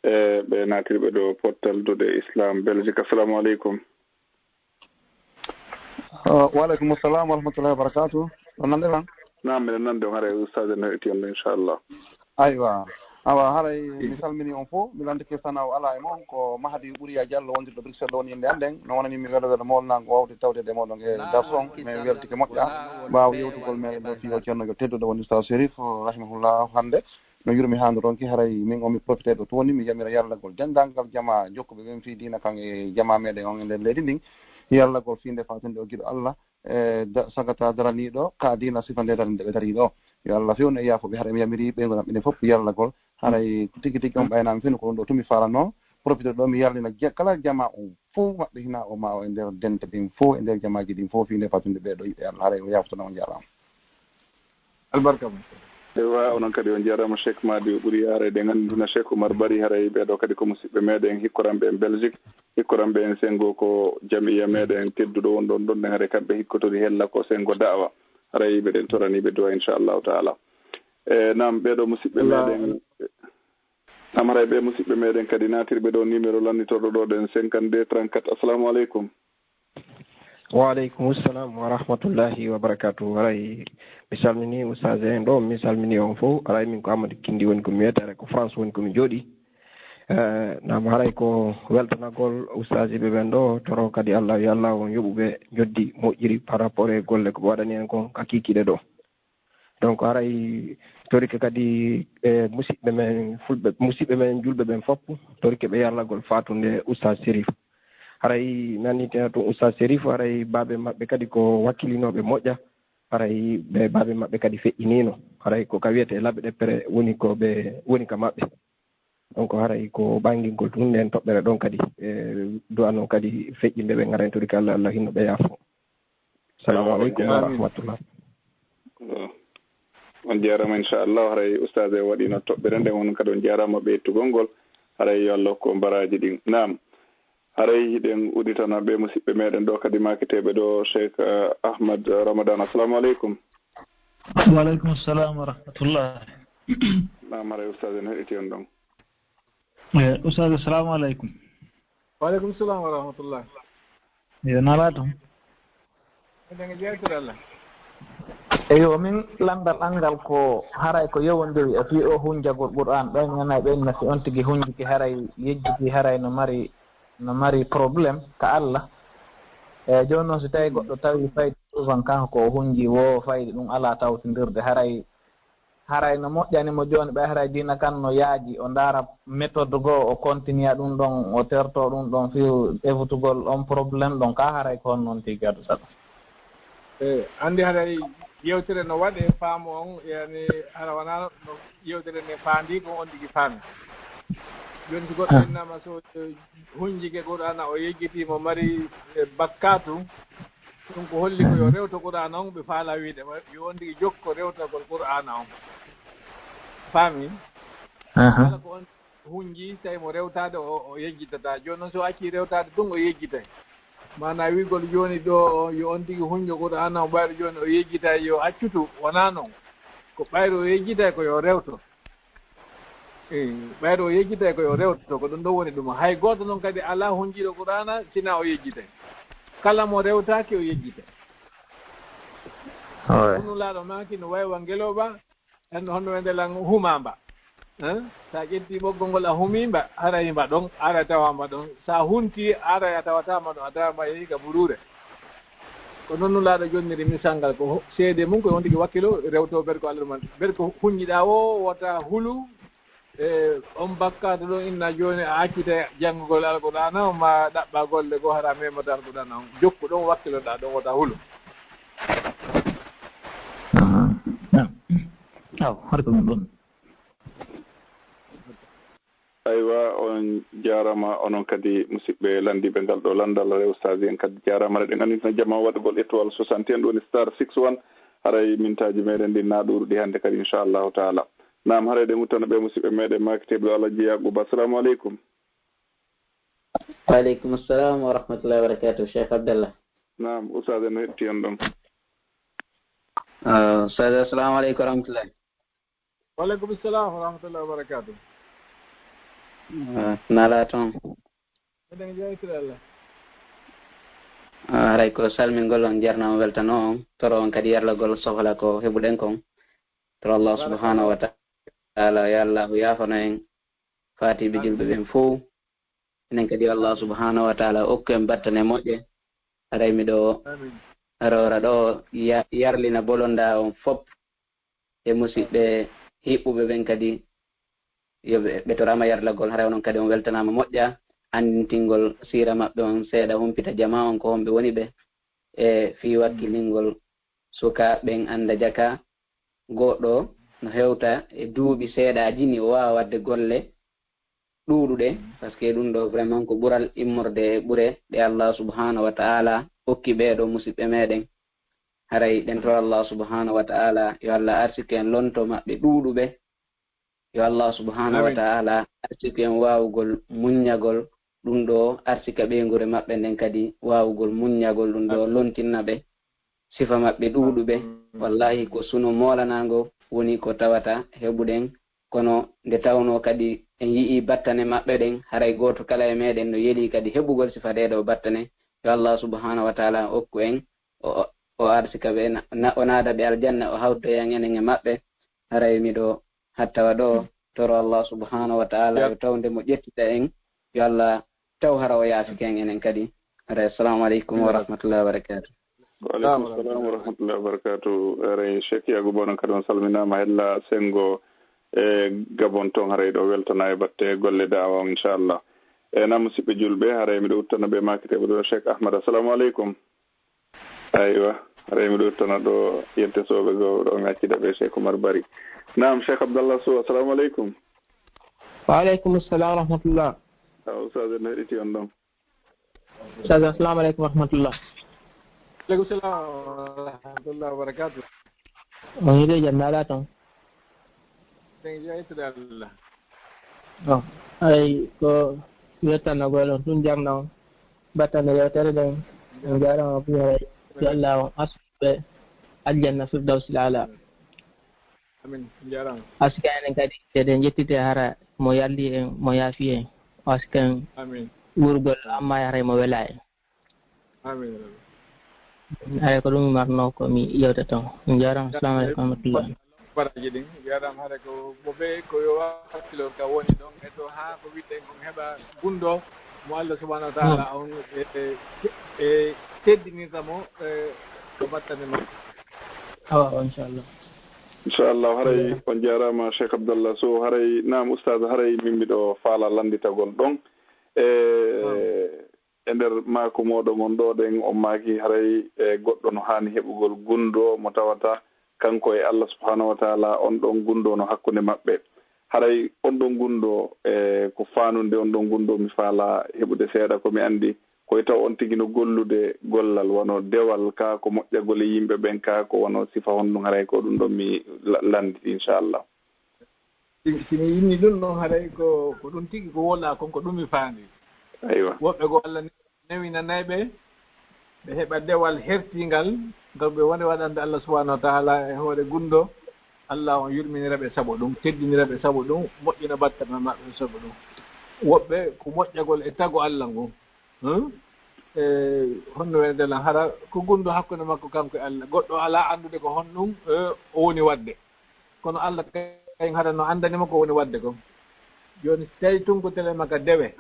E ɓe naatirɓe ɗoo pottal duɗe Islam Belgique. Assalamu aleykum. Wa aleykum salam wa rahmatullahi wa barakatuh. On nande lan? Naam, miɗen nande on. Haray ustaade no eti on, inchallah. Aywa. Awa, haray mi salmini on fof, mi lantike sana o ala e mon, ko Mahadi Ɓuriya Diallo wondirɗo Bruxelles ɗo woni innde an ɗen. No wonani mi welo welo mawlnango wawde tawde e moɗon e darson, mi weltike moƴƴa. Ɓaawo yewtugol meɗen ɗo fii o ceerno yo tedduɗo woni Ustaz Sherif, rahimahullah hannde. No yurmi haa no ronki, haray min o mi profite ɗo toon, mi yamira yarlagol denndaangal jama jokkuɓe ɓen fii diina kan e jama meɗen on e nder leydi ndin. Yarlagol fii nde faatinde o giɗo Allah, e da-, sagata daraniiɗo ka diina sifa nde darinde ɓe darii ɗo. Yo Allah fewnu e yaafo ɓe, haray mi yamiri ɓe ngonam ɓe fof yarlagol. Haray tigi tigi on ɓaynaami fewnu ko ɗum ɗo tumi faalano. Profite ɗo mi yarlina je-, kala jama on fof maɓɓe hina o ma o e nder dente ɗin fof, e nder jamaaji ɗin fof, fii nde faatinde ɓe ɗo yiɗɓe Allah. Haray o yaafotana on, jaaraama. Albarka mum. Ewa, onon kadi on jaaraama, Cheikh Madi o ɓuri yaarede. Ngannduna Cheikh Oumar Bari, haray ɓee ɗo kadi ko musiɓɓe meɗen hikkoranɓe en Belgique, hikkoranɓe en Sengo, ko jamiya meɗen tedduɗo wonɗo on ɗon ɗen, haray kamɓe hikkotori hella ko Sengo Da'wa. Haray meɗen toraniɓe du'a, inchallahu taala. E, naam, ɓee ɗo musiɓɓe meɗen. Naam, haray ɓe musiɓɓe meɗen kadi naatirɓe ɗo numéro lannitorɗo ɗo ɗen, cinquante-deux trente-quatre. Assalamu aleykum. Wa aleykum salam wa rahmatullahi wa barakatuh. Haray mi salmini ustaz en ɗo, mi salmini on fof. Haray min ko Amadou Kindi woni ko mi wiyete, haray ko France woni ko mi jooɗi. Eh, naam, haray ko weltanagol ustaajiiɓe ɓen ɗo, toro kadi Allah, yo Allah on yoɓu ɓe njoddi moƴƴiri par rapport e golle ko ɓe waɗani en kon ka kiikiiɗe ɗo. Donc, haray torike kadi e musiɓɓe men fulɓe, musiɓɓe men julɓe ɓen fof, torike ɓe yarlagol faatunde Oustaz Serif. Haray mi annitina tun Oustaz Serif, haray baabe maɓɓe kadi ko wakkilinooɓe moƴƴa, haray ɓe baabe maɓɓe kadi feƴƴiniino. Haray ko ka wiyetee laɓe ɗeppere woni ko ɓe woni ka maɓɓe. Donc, haray ko ɓangingol tun nden toɓɓere ɗon kadi, e du'ano kadi feƴƴinde ɓe, ngara en torike Allah, Allah hinno ɓe yaafo. Salamu aleykum wa rahmatullah. On jaaraama, inchallah. Haray ustaaz e waɗino toɓɓere nden, on kadi on jaaraama ɓeytugol ngol. Haray yo Allah hokku on baraaji ɗin. Naam. Haray hiɗen uditana ɓe musiɓɓe meɗen ɗo kadi maaketeeɓe ɗo, Cheikh, eh, Ahmad Ramadan. Assalamu aleykum. Wa aleykum salam wa rahmatullah. Naam, haray ustaaz en heɗiti on ɗon. Eh, ustaaz, assalamu aleykum. Wa aleykum salam wa rahmatullah. Yo nalaa toon. Eɗen e jeytore Allah. Eyo, min lanndal an ngal ko haray ko yowondiri e fii o hunjagol Qur'aan, ɓay mi nana ɓen na si on tigi hunjike haray yejjiti, haray no mari, no mari problème ka Allah. E jooni noon si tawi goɗɗo tawi fayde souvent kanko ko o hunji wo fayde ɗum alaa tawtindirde, haray Haray no moƴƴani mo jooni, ɓay haray diina kan no yaaji, o ndaara méthode goo, o continue ɗum ɗon, o terto ɗum ɗon fii evutugol on problème ɗon, ka haray ko honno on tigi adusata? E, anndi haray yewtere no waɗe faamu on, yani hara wonaa no yewtere nde faandi ko on tigi faami. Jooni si goɗɗo innama so hunjike Qur'aana o yejjiti mo mari, e, bakkaatu, ɗum ko holli ko yo rewto Qur'aana on, ɓe faala wiide mo, yo on tigi jokko rewtagol Qur'aana on. Faami? Aha. Kala ko on hunji, tawi mo rewtaade, o, o yejjitataa. Jooni noon, so o accii rewtaade tun, o yejjitay. Maanaa wiigol jooni ɗo, yo on tigi hunjo Qur'aana on, ɓayro jooni o yejjitay, yo accu tun, wonaa noon. Ko ɓayro o yejjitay, ko yo rewto. Eey, ɓayro o yejjitay ko yo rewto, ko ɗum ɗon woni ɗum. Hay gooto noon kadi alaa hunjiiɗo Qur'aana sinaa o yejjitay. Kala mo rewtaaki o yejjitay. Hooy. Ko Nulaaɗo maaki no wayi wa ngelooba, en honno wiyde lan humaamba. Hein? So a ƴettii ɓoggol ngol a humii mba, haray mba ɗon, haray tawa mba ɗon. So a huntii, haray a tawataa mba ɗon, a tawa mba yehi ka buruure. Ko noon Nulaaɗo jonniri misal ngal, ko ho-, seede mum ko on tigi wakkilo rewto ber ko Allah ɗuman. Ber ko huñjiɗaa o, wota hulu, e on bakkaatu ɗon inna jooni a accita janngugol Alqur'aana on, ma ɗaɓɓa golle goo hara a memata Alqur'aana on. Jokku ɗon wakkiloɗaa ɗon, wota hulu. Aha. Naam. Aw, har ko ɗum ɗon. Aywa, on jaaraama, onon kadi musidɓe lanndiiɓe ngal ɗo lanndal, rew ustaas en kadi jaaraama. Eɗen anndina jama waɗugol étoile soixante et un, ɗum woni star six one. Haray mintaaji meɗen ɗin na ɗuuɗi hannde kadi, inchallahu taala. Naam, haray eɗen udditana ɓe musidɓe meɗen maaketeeɓe ɗo Alhaji Yakuba. Assalamu aleykum. Wa aleykum salam wa rahmatullahi wa barakatuh, Cheikh Abdallah. Naam, ustaas en heɗti on ɗon. Ah, ustaas, assalamu aleykum wa rahmatullahi. Wa aleykum salam wa rahmatullahi wa barakatuh. Ah, nalaa toon. Eɗen jeytira Allah. Ah, haray ko salmingol on, jarnama weltano on, toro on kadi yarlagol sohla ko heɓuɗen kon. Toro Allah subhanahu wa ta'ala, ya Allah, yaafano en faatiɓe julɓe ɓen fow. Enen kadi Allah subhanahu wa ta'ala okku en battane moƴƴe. Haray miɗo arora ɗo ya-, yarlina bolonda on fop e musiɓɓe hiɓɓuɓe ɓen kadi, yo ɓe, ɓe torama yarlagol, haray onon kadi on weltanama moƴƴa, anndintingol siira maɓɓe on seeɗa, humpita jama on ko homɓe woni ɓe, e fii wakkilingol suka ɓen annda jaka goɗɗo no hewta e duuɓi seeɗaaji ni o waawa waɗde golle ɗuuɗuɗe, parce que ɗum ɗo vraiment ko ɓural immorde e ɓure ɗe Allah subhanahu wa ta'ala okki ɓeeɗo musiɓɓe meɗen. Haray ɗen toro Allah subhanahu wa ta'ala, yo Allah arsike en lonto maɓɓe ɗuuɗuɓe. Yo Allah subhanahu wa ta'ala arsike en waawugol muññagol ɗum ɗo, arsika ɓeynguure maɓɓe nden kadi waawugol muññagol ɗum ɗo, lontinna ɓe sifa maɓɓe ɗuuɗuɓe. Wallahi ko suno moolanango woni ko tawata heɓuɗen, kono nde tawno kadi en yi'i battane maɓɓe ɗen, haray gooto kala e meɗen no yeli kadi heɓugol sifa ɗee ɗo battane. Yo Allah subhanahu wa ta'ala okku en, o, o, o arsika ɓe, na, na, o naada ɓe aljanna, o hawta en enen e maɓɓe. Haray miɗo hattawa ɗo, toro Allah subhanahu wa ta'ala yo tawnde mo ƴettita en, yo Allah taw hara o yaafike en enen kadi. Haray, assalamu aleykum wa rahmatullahi wa barakatuh. Wa aleykum salam wa rahmatullahi wa barakatuh. Haray Cheikh Yakuba, onon kadi on salminaama, hella sengo e Gabon ton, haray ɗo weltana e batte golle da'awa on, inchallah. E nam musiɓɓe julɓe, haray miɗo uttana ɓe makite ɓe ɗo, Cheikh Ahmad, assalamu aleykum. Aywa, haray miɗo uttana ɗo yette soɓe goo ɗo mi accida ɓe, Cheikh Oumar Bari. Naam, Cheikh Abdallah Sow, assalamu aleykum. Wa aleykum salam wa rahmatullah. Aw, Oustaz, en heɗiti on ɗon. Oustaz, assalamu aleykum wa rahmatullah. Aleykum salam wa rahmatullah wa barakatuh. On hiɗo jam, naala ton? Sen jeytude Allah. Bon, haray ko yettanagol on tun, jarna on battane yewtere nden. En jarama, haray yo Allah on arsuɓe aljanna firdawsil ala. Amin. Jarama. Asika enen kadi eɗen jettite hara mo yalli en, mo yaafi en. Asika en wurgol amma haray mo wela en. Amin. Haray ko ɗum mi marno ko mi yewta ton. Mi jarama. Assalamu aleykum wa rahmatullah. Baraji ɗin, mi jarama. Haray ko mo ɓe ko yo wakkilo ka woni ɗon e to haa ko wiɗɗen kon heɓa gundo mo Allah subhanahu wa ta'ala on e, e, e teddinirta mo e ko battane makko. Awa, awa, inchallah. Inchallah, haray on jarama Cheikh Abdallah Sow, haray naam Oustaz, haray min miɗo faala lannditagol ɗon. E, e nder maaku mooɗon on ɗo ɗen, on maaki haray e goɗɗo no haani heɓugol gundo mo tawata kanko e Allah subhanahu wa ta'ala, on ɗon gundo no hakkunde maɓɓe. Haray on ɗon gundo, e ko faanunde on ɗon gundo, mi faala heɓude seeɗa ko mi anndi, ko e taw on tigi no gollude gollal wano dewal ka, ko moƴƴagol e yimɓe ɓen ka, ko wano sifa honɗum, haray ko ɗum ɗon mi la-, lannditi, inchallah. Si, si mi inni ɗum ɗon, haray ko, ko ɗum tigi ko wona kon, ko ɗum mi faandi. Aywa. Woɓɓe goo Allah newinanay ɓe, ɓe heɓa dewal hertingal, ngal ɓe woni waɗande Allah subhanahu wa ta'ala e hoore gundo. Allah on yurminira ɓe sabu ɗum, teddinira ɓe sabu ɗum, moƴƴina battane maɓɓe sabu ɗum. Woɓɓe ko moƴƴagol e tago Allah ngun. Hmm? E, honno wonde lan hara ko gundo hakkunde makko kanko e Allah. Goɗɗo alaa anndude ko honɗum, e, o woni waɗde. Kono Allah kayen hara no anndani mo ko woni waɗde kon. Jooni, si tawi tun ko telen makka dewe,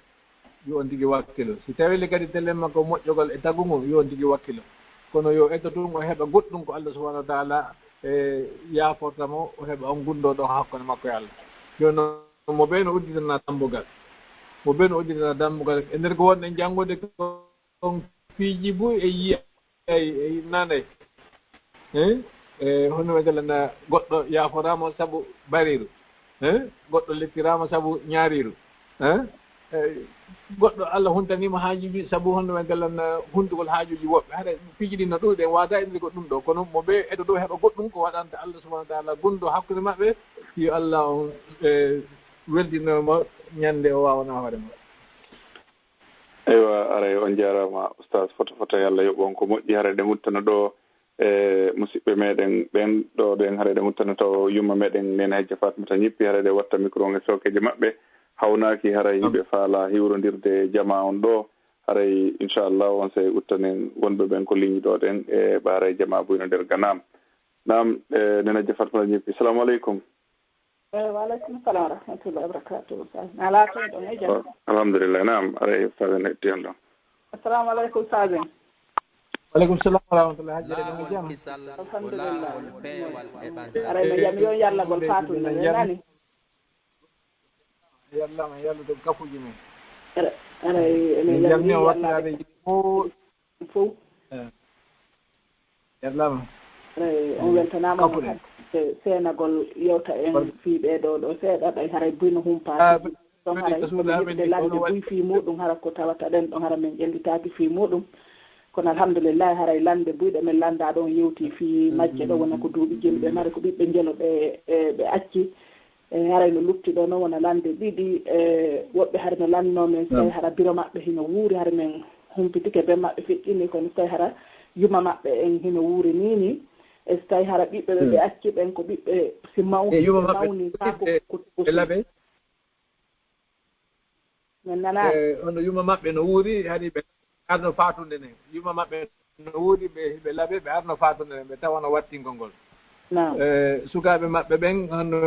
yo on tigi wakkilo. Si tawi le kadi telen makko moƴƴugol e tagu ngun, yo on tigi wakkilo. Kono yo eto tun o heɓa goɗɗum ko Allah subhanahu wa ta'ala, e, yaaforta mo, o heɓa on gundo ɗo hakkunde makko e Allah. Jooni noon, mo ɓe no udditana dambugal. Mo ɓe no udditana dambugal. E nder ko wonɗen janngude ko on piiji buy e yiya. Eyi, eyi, nanay. Hein? E, hono wiyetee lan, goɗɗo yaaforaama sabu bariiru. Hein? Goɗɗo lettiraama sabu ñaariiru. Hein? E, goɗɗo Allah huntaniima haajuuji sabu hono wiyetee lan, huntugol haajuuji woɓɓe. Hara piiji ɗin no ɗuuɗi, en waawataa inndude ko ɗum ɗo. Kono mo ɓe eto ɗo heɓa goɗɗum ko waɗanta Allah subhanahu wa ta'ala gundo hakkunde maɓɓe, yo Allah on, e, weldino mo ñande o waawana hoore makko. Eywa, aray on jaaraama, Oustaz. Fota fota, yo Allah yoɓ on ko moƴƴi. Haray ɗen uttana ɗo, e, musiɓɓe meɗen ɓen ɗo ɗen, haray ɗen uttana taw yumma meɗen Neene Hajja Fatmata ñippi, haray ɗe watta micro on e sookeeje maɓɓe. Hawnaaki haray hiɓe faala hiwrondirde e jamaa on ɗo. Haray, inchallah, on sey uttanen wonɓe ɓen ko ligne ɗo ɗen e ɓaaray jama buyno nder ganam. Naam, e nena jafat fala ñippi. Salamu aleykum. Eh, wa aleykum salam wa rahmatullahi wa barakatuh. Ustaz. Na laatoɗo ɗon e jam. Alhamdulillah, naam, aray faden hetti on ɗon. Assalamu aleykum, Ustaz. Wa aleykum salam wa rahmatullahi, hajjere ɗon e jam. Alhamdulillah. Aray no yami yo yallagol faatude ɓe nani. Yallama, yallude kafuji men. Aray emin yalni yallade fof. Yallama. On weltanaama seenagol yewta en fii ɓee ɗoo ɗo seeɗa ɗay haray buy no humpaa. Ɗon haray kono yiɗde lande buy fii muɗum hara ko tawata ɗen ɗon hara min ƴellitaaki fii muɗum. Kono alhamdulillahi haray lande buy ɗe min landa ɗon yewti fii majje ɗo wona ko duuɓi jelu ɓe mari ko ɓiɓɓe njelo ɓe ɓe acci. E haray no lutti ɗo no wona lande ɗiɗi e woɓɓe hari no lanno men sey hara biro maɓɓe hino wuuri hari men humpitike ben maɓɓe feƴƴini kono so tawi hara yuma maɓɓe en hino wuuri nini e so tawi hara ɓiɓɓe ɓe ɓe acci ɓen ko ɓiɓɓe si mawni mawni kaa ko kutukutu. Labe Min nanaani. E hono yuma maɓɓe no wuuri hari ɓe arno fatunde ne yuma maɓɓe no wuuri ɓe hiɓe labe ɓe arno fatunde ne ɓe tawa no wattingol ngol. Naam. E sukaaɓe maɓɓe ɓen hono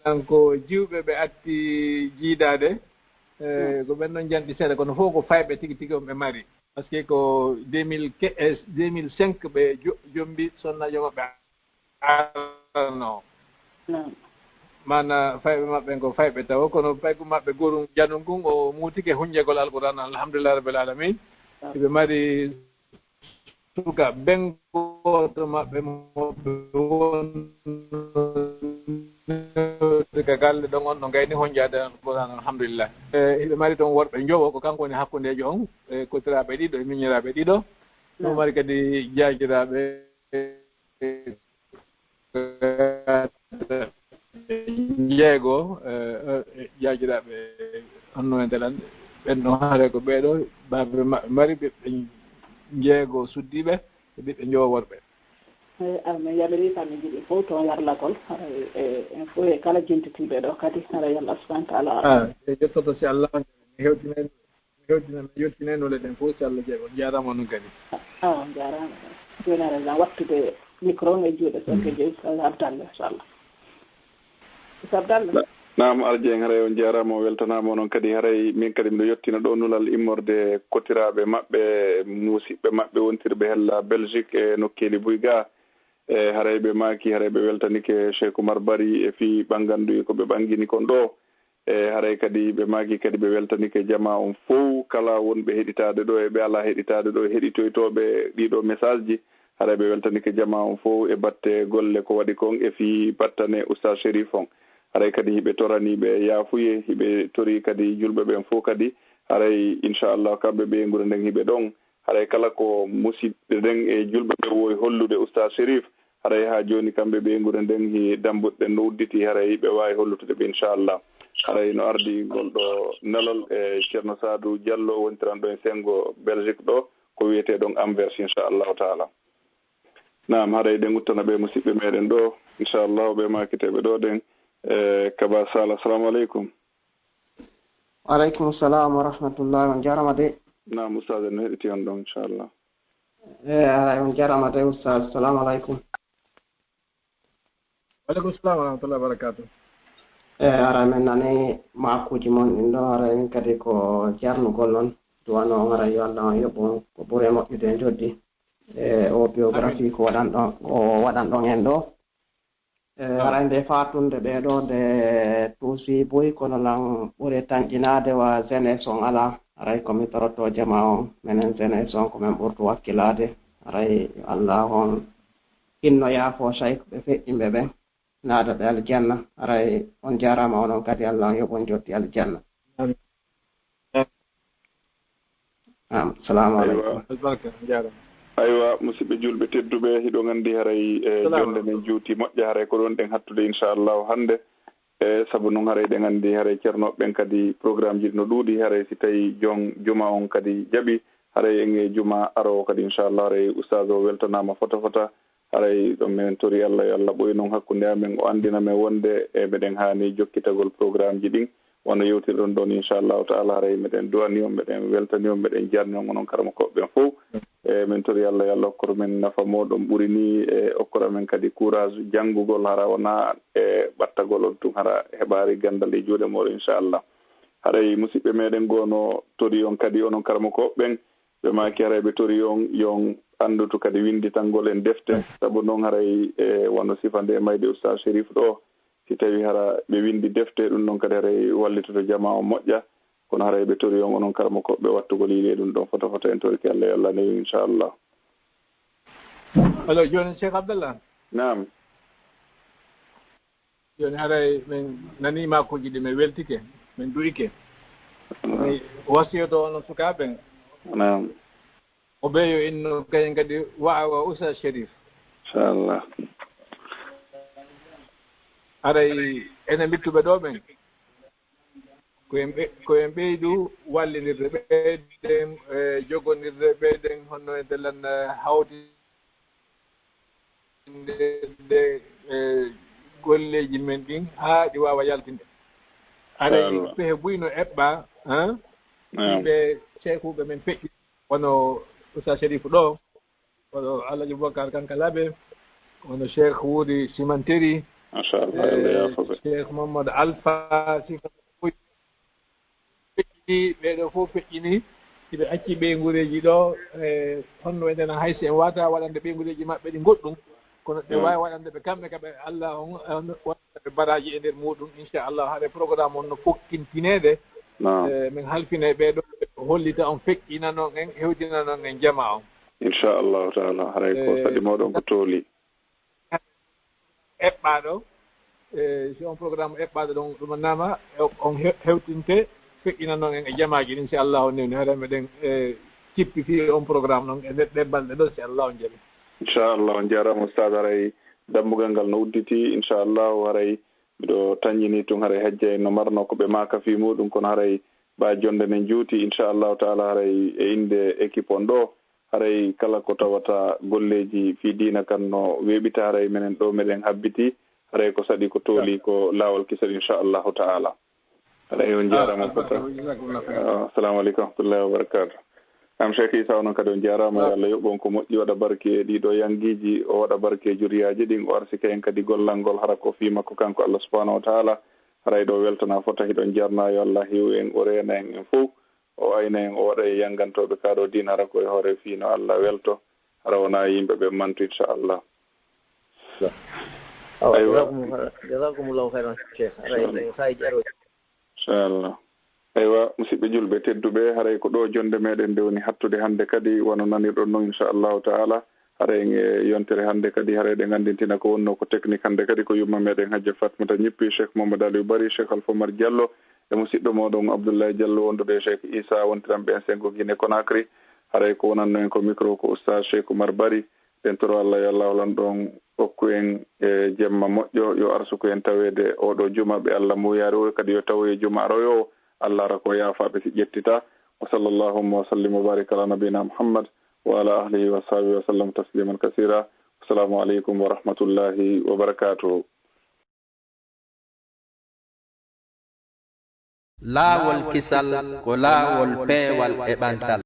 tan ko jiwɓe ɓe atti jiidaade. E ko ɓen ɗon janɗi seeɗa kono fof ko fayɓe tigi tigi on ɓe mari. Parce que ko deux mille deux mille cinq ɓe jombi sonnajo maɓɓe arano. Mana fayɓe maɓɓe ko fayɓe tawo kono paygu maɓɓe gorum janum ngun o mutike hunjegol alquran alhamdulillah rabbil alamin. Hiɓe mari suka ben goto maɓɓe moɓe won suka galle ɗon on no gayni honjaade alquran alhamdulillah. Hiɓe mari toon worɓe njowo ko kanko woni hakkundeejo on e kotiraaɓe ɗiɗo e miñiraaɓe ɗiɗo. Ɗum mari kadi jaajiraaɓe jeego jaajiraaɓe honno e ndelan ɓen ɗon haare ko ɓeeɗo baabe maɓɓe mari ɓiɓɓe jeego suddiiɓe e ɓiɓɓe njowo worɓe. Eyi, amin yamirii kam min njiɗi fof toon yarlagol en fof e kala jentitiiɓe ɗo kadi hara yo Allah subhanahu wa taala. E yettoto si Allah hewtinani Hewtina mi yettinay nole ɗen fof si Allah jaɓi on jaaraama onon kadi. Awa on jaaraama. Jooni aɗa lan wattude micro on e juuɗe Sokkejo Abdallah inchallah. Abdallah. Naam Alje en haray on jaaraama on weltanaama onon kadi haray min kadi miɗo yettina ɗo nulal immorde kotiraaɓe maɓɓe musiɓɓe maɓɓe wontirɓe hella Belgique e nokkeeli buy ga. E haray ɓe maaki haray ɓe weltanike Cheikh Oumar Bari e fii ɓanngannduye ko ɓe ɓanngini kon ɗo. E haray kadi ɓe maaki kadi ɓe weltanike jamaa on fow kala wonɓe heɗitaade ɗo e ɓe alaa heɗitaade ɗo e heɗitoytooɓe ɗiiɗoo message ji. Haray ɓe weltanike jamaa on fow e batte golle ko waɗi kon e fii battane Oustaz Chérif on. Haray kadi hiɓe toranii ɓe yaafuye, hiɓe torii kadi julɓe ɓen fow kadi. Haray inchallah kamɓe ɓeynguure nden hiɓe ɗon. Haray kala ko musiɓɓe ɓen e julɓe ɓen wowi hollude Oustaz Chérif, haray haa jooni kamɓe ɓeynguure nden he dambuɗe ɗen no udditi, haray ɓe waawi hollutude ɓe inchallah. Haray no ardi ngol ɗo nelal e Ceerno Saadu Jallo wontiranɗo en senngo Belgique ɗo ko wiyetee ɗon Anvers inchallahu taala. Naam, haray ɗen uttana ɓe musiɓɓe meɗen ɗo inchallahu ɓe maakiteeɓe ɗo ɗen e Kaba Sala. Assalamu aleykum. Wa aleykum salam wa rahmatullah. On jarama de. Naam Oustaz en no heɗiti on ɗon inchallah. E haray on jarama de Oustaz. Assalamu aleykum. Wa aleykum salam wa rahmatullah wa barakatuh. E haray min nani maakuuji mon ɗin ɗo haray min kadi ko jarnugol noon. Duwano on haray yo Allah on yoɓu on ko ɓuri e moƴƴude e joddi. E o biographie ko waɗan ɗon o waɗan ɗon en ɗo. E haray nde fatunde ɓee ɗoo nde tuusi buy kono lan ɓuri tanƴinaade wa jeunesse on alaa. Haray ko mi torotoo jamaa on menen jeunesse on ko men ɓurtu wakkilaade. Haray yo Allah on inno yaafoo say ɓe feƴƴimɓe ɓen naada ɓe aljanna. Haray on jaaraama onon kadi Allah on yoɓon jotti aljanna. Naam, salamu aleykum. Aywa musiɓɓe julɓe tedduɓe hiɗo gandi haray e jonde men juuti moƴƴa haray ko ɗon ɗen hattude inchallahu hande. E sabu noon haray ɗen andi haray ceernoɓe ɓen kadi programme ji ɗi no ɗuuɗi haray si tawi jon juma on kadi jaɓi haray en e juma arowo kadi inchallah haray oustaz o weltanama fota fota. Haray ɗon minen tori Allah yo Allah ɓoy noon hakkunde amen o andina men wonde e meɗen haani jokkitagol programme ji ɗin. wano yewtirɗon ɗon, inchallahu taala. Haray meɗen du'ani on, meɗen weltani on, meɗen jarni on, onon karama koɓɓe ɓen fow. E min tori Allah, yo Allah okkor men nafa mooɗon ɓuri ni, e okkora men kadi courage janngugol, hara wona e ɓattagol on tun, hara heɓaari ganndal e juuɗe mooɗon, inchallah. Haray musiɓɓe meɗen goo no tori on kadi, onon karama koɓɓe ɓen, ɓe maaki haray ɓe tori on, yo on anndutu kadi winnditangol en defte. Sabu non haray, e wano sifa nde mayde Ustaz Sherif ɗo, si tawi hara ɓe winndi defte, ɗum ɗon kadi haray wallitoto jamaa on moƴƴa. Kono haray ɓe tori on, onon karama koɓɓe, wattugol yiɗe ɗum ɗon fota fota. En torike Allah, yo Allah newi, inchallah. Allo, jooni Cheikh Abdallah. Naam. Jooni haray min nanii maakuuji ɗi, min weltike, min du'ike. Mi wasiyoto onon sukaaɓe ɓen. Naam. O ɓeeyo inno kañum kadi waawa Ustaz Sherif. Inchallah. Haray enen ɓittuɓe ɗo ɓen, ko en ɓe-, ko en ɓeydu wallindirde, ɓeyden, e, jogondirde, ɓeyden honno enten lan, e, hawti nde, e, golleeji men ɗin haa ɗi waawa yaltinde. Aray, inchallah, pehe buy no eɓɓa, han? Naam. Yimɓe ceekuɓe men feƴƴi, wano Ustaz Sherif ɗo, wano Alhaji Boubacar Kankalaɓe, wano Cheikh Wuri Simanteri, machallah, Allah yaafo ɓe. Cheikh Mohammad Alpha Sifa. Feƴƴini, ɓee ɗoo fof feƴƴini, hiɓe acci ɓeynguureeji ɗoo, e honno enen hay so en waawataa waɗande ɓeynguureeji maɓɓe ɗi goɗɗum, kono ɓe waawi waɗande ɓe kamɓe ka ɓe Allah on, on waɗa ɓe baraaji e nder muuɗum, inchallah, haɗa programme on no fokkintineede. Naam. E, min halfinay ɓee ɗoo, hollita on, feƴƴinanon en, hewtinanon en jamaa on. Inchallahu taala, haray ko saɗi mooɗon ko tooli. Eɓɓaaɗo, e, si on programme eɓɓaaɗo ɗon ɗumanaama, e, on he-, hewtinte, feƴƴinan non en e jamaaji ɗin, si Allahu newni, hara meɗen, e, cippi fii on programme ɗon e nder ɗee balɗe ɗo, si Allahu jaɓi. Inchallah, on jaaraama Ustaz, haray dambugal ngal no udditi, inchallah, haray miɗo tanƴini tun, haray hajja en no marno ko ɓe maaka fii muuɗum, kono haray ba jonde nden juuti, inchallahu taala, haray e innde équipe on ɗoo, haray kala ko tawata golleeji fii diina kan no weeɓita, haray menen ɗoo meɗen habbiti, haray ko saɗi ko tooli ko laawol kisal, inchallahu taala. Haray on jaaraama fota. Ah, assalamu aleykum wa rahmatullahi wa barakatuh. Am Cheikh Issa, onon kadi on jaaraama, yo Allah yoɓ on ko moƴƴi, waɗa barke e ɗii ɗoo yangiiji, o waɗa barke e juriyaaji ɗin, o arsika en kadi gollal ngol, hara ko fii makko kanko Allah subhanahu wa taala. Haray ɗoo weltana fota, hiɗon jarna, yo Allah hiw en, o reena en en fow. O ayna en, o waɗa e yanngantooɓe kaa ɗoo diina, hara ko e hoore fii no Allah welto, hara wonaa yimɓe ɓe mantu, inchallah. Awa, aywa. Jazakum-, jazakumullahu khairan, Cheikh. Haray inchallah, ko saayiji arooji. Inchallah. Aywa, musiɓɓe julɓe tedduɓe, haray ko ɗoo jonde meɗen nde woni hattude hannde kadi, wano nanirɗon non, inchallahu taala. Haray e yontere hannde kadi, haray eɗen anndintina ko wonnoo ko technique hannde kadi, ko yumma meɗen Hajja Fatmata Ñippi, Cheikh Mamadou Aliou Bari, Cheikh Alpha Omar Diallo, e musiɗɗo mooɗon Abdoulaye Diallo, wondude e Cheikh Issa, wondiranɓe en Sengo Guinée Conakry. Haray ko wonanno en ko micro ko Oustaz Cheikh Oumar Bari. Ɗen toro Allah, yo Allah holan ɗon, okku en e jemma moƴƴo, yo arsuku en taweede oo ɗoo juma ɓe Allah muuyaari, o kadi yo tawoye juma aroyo o, Allah ara ko yaafaaɓe si ƴettitaa. Wa sallallahu wa sallim wa barik ala nabiyina Muhammad wa ala alihi wa sahbihi wa sallam tasliman kasira. Assalamu aleykum wa rahmatullahi wa barakatuhu. Laawol kisal ko laawol peewal e ɓantal.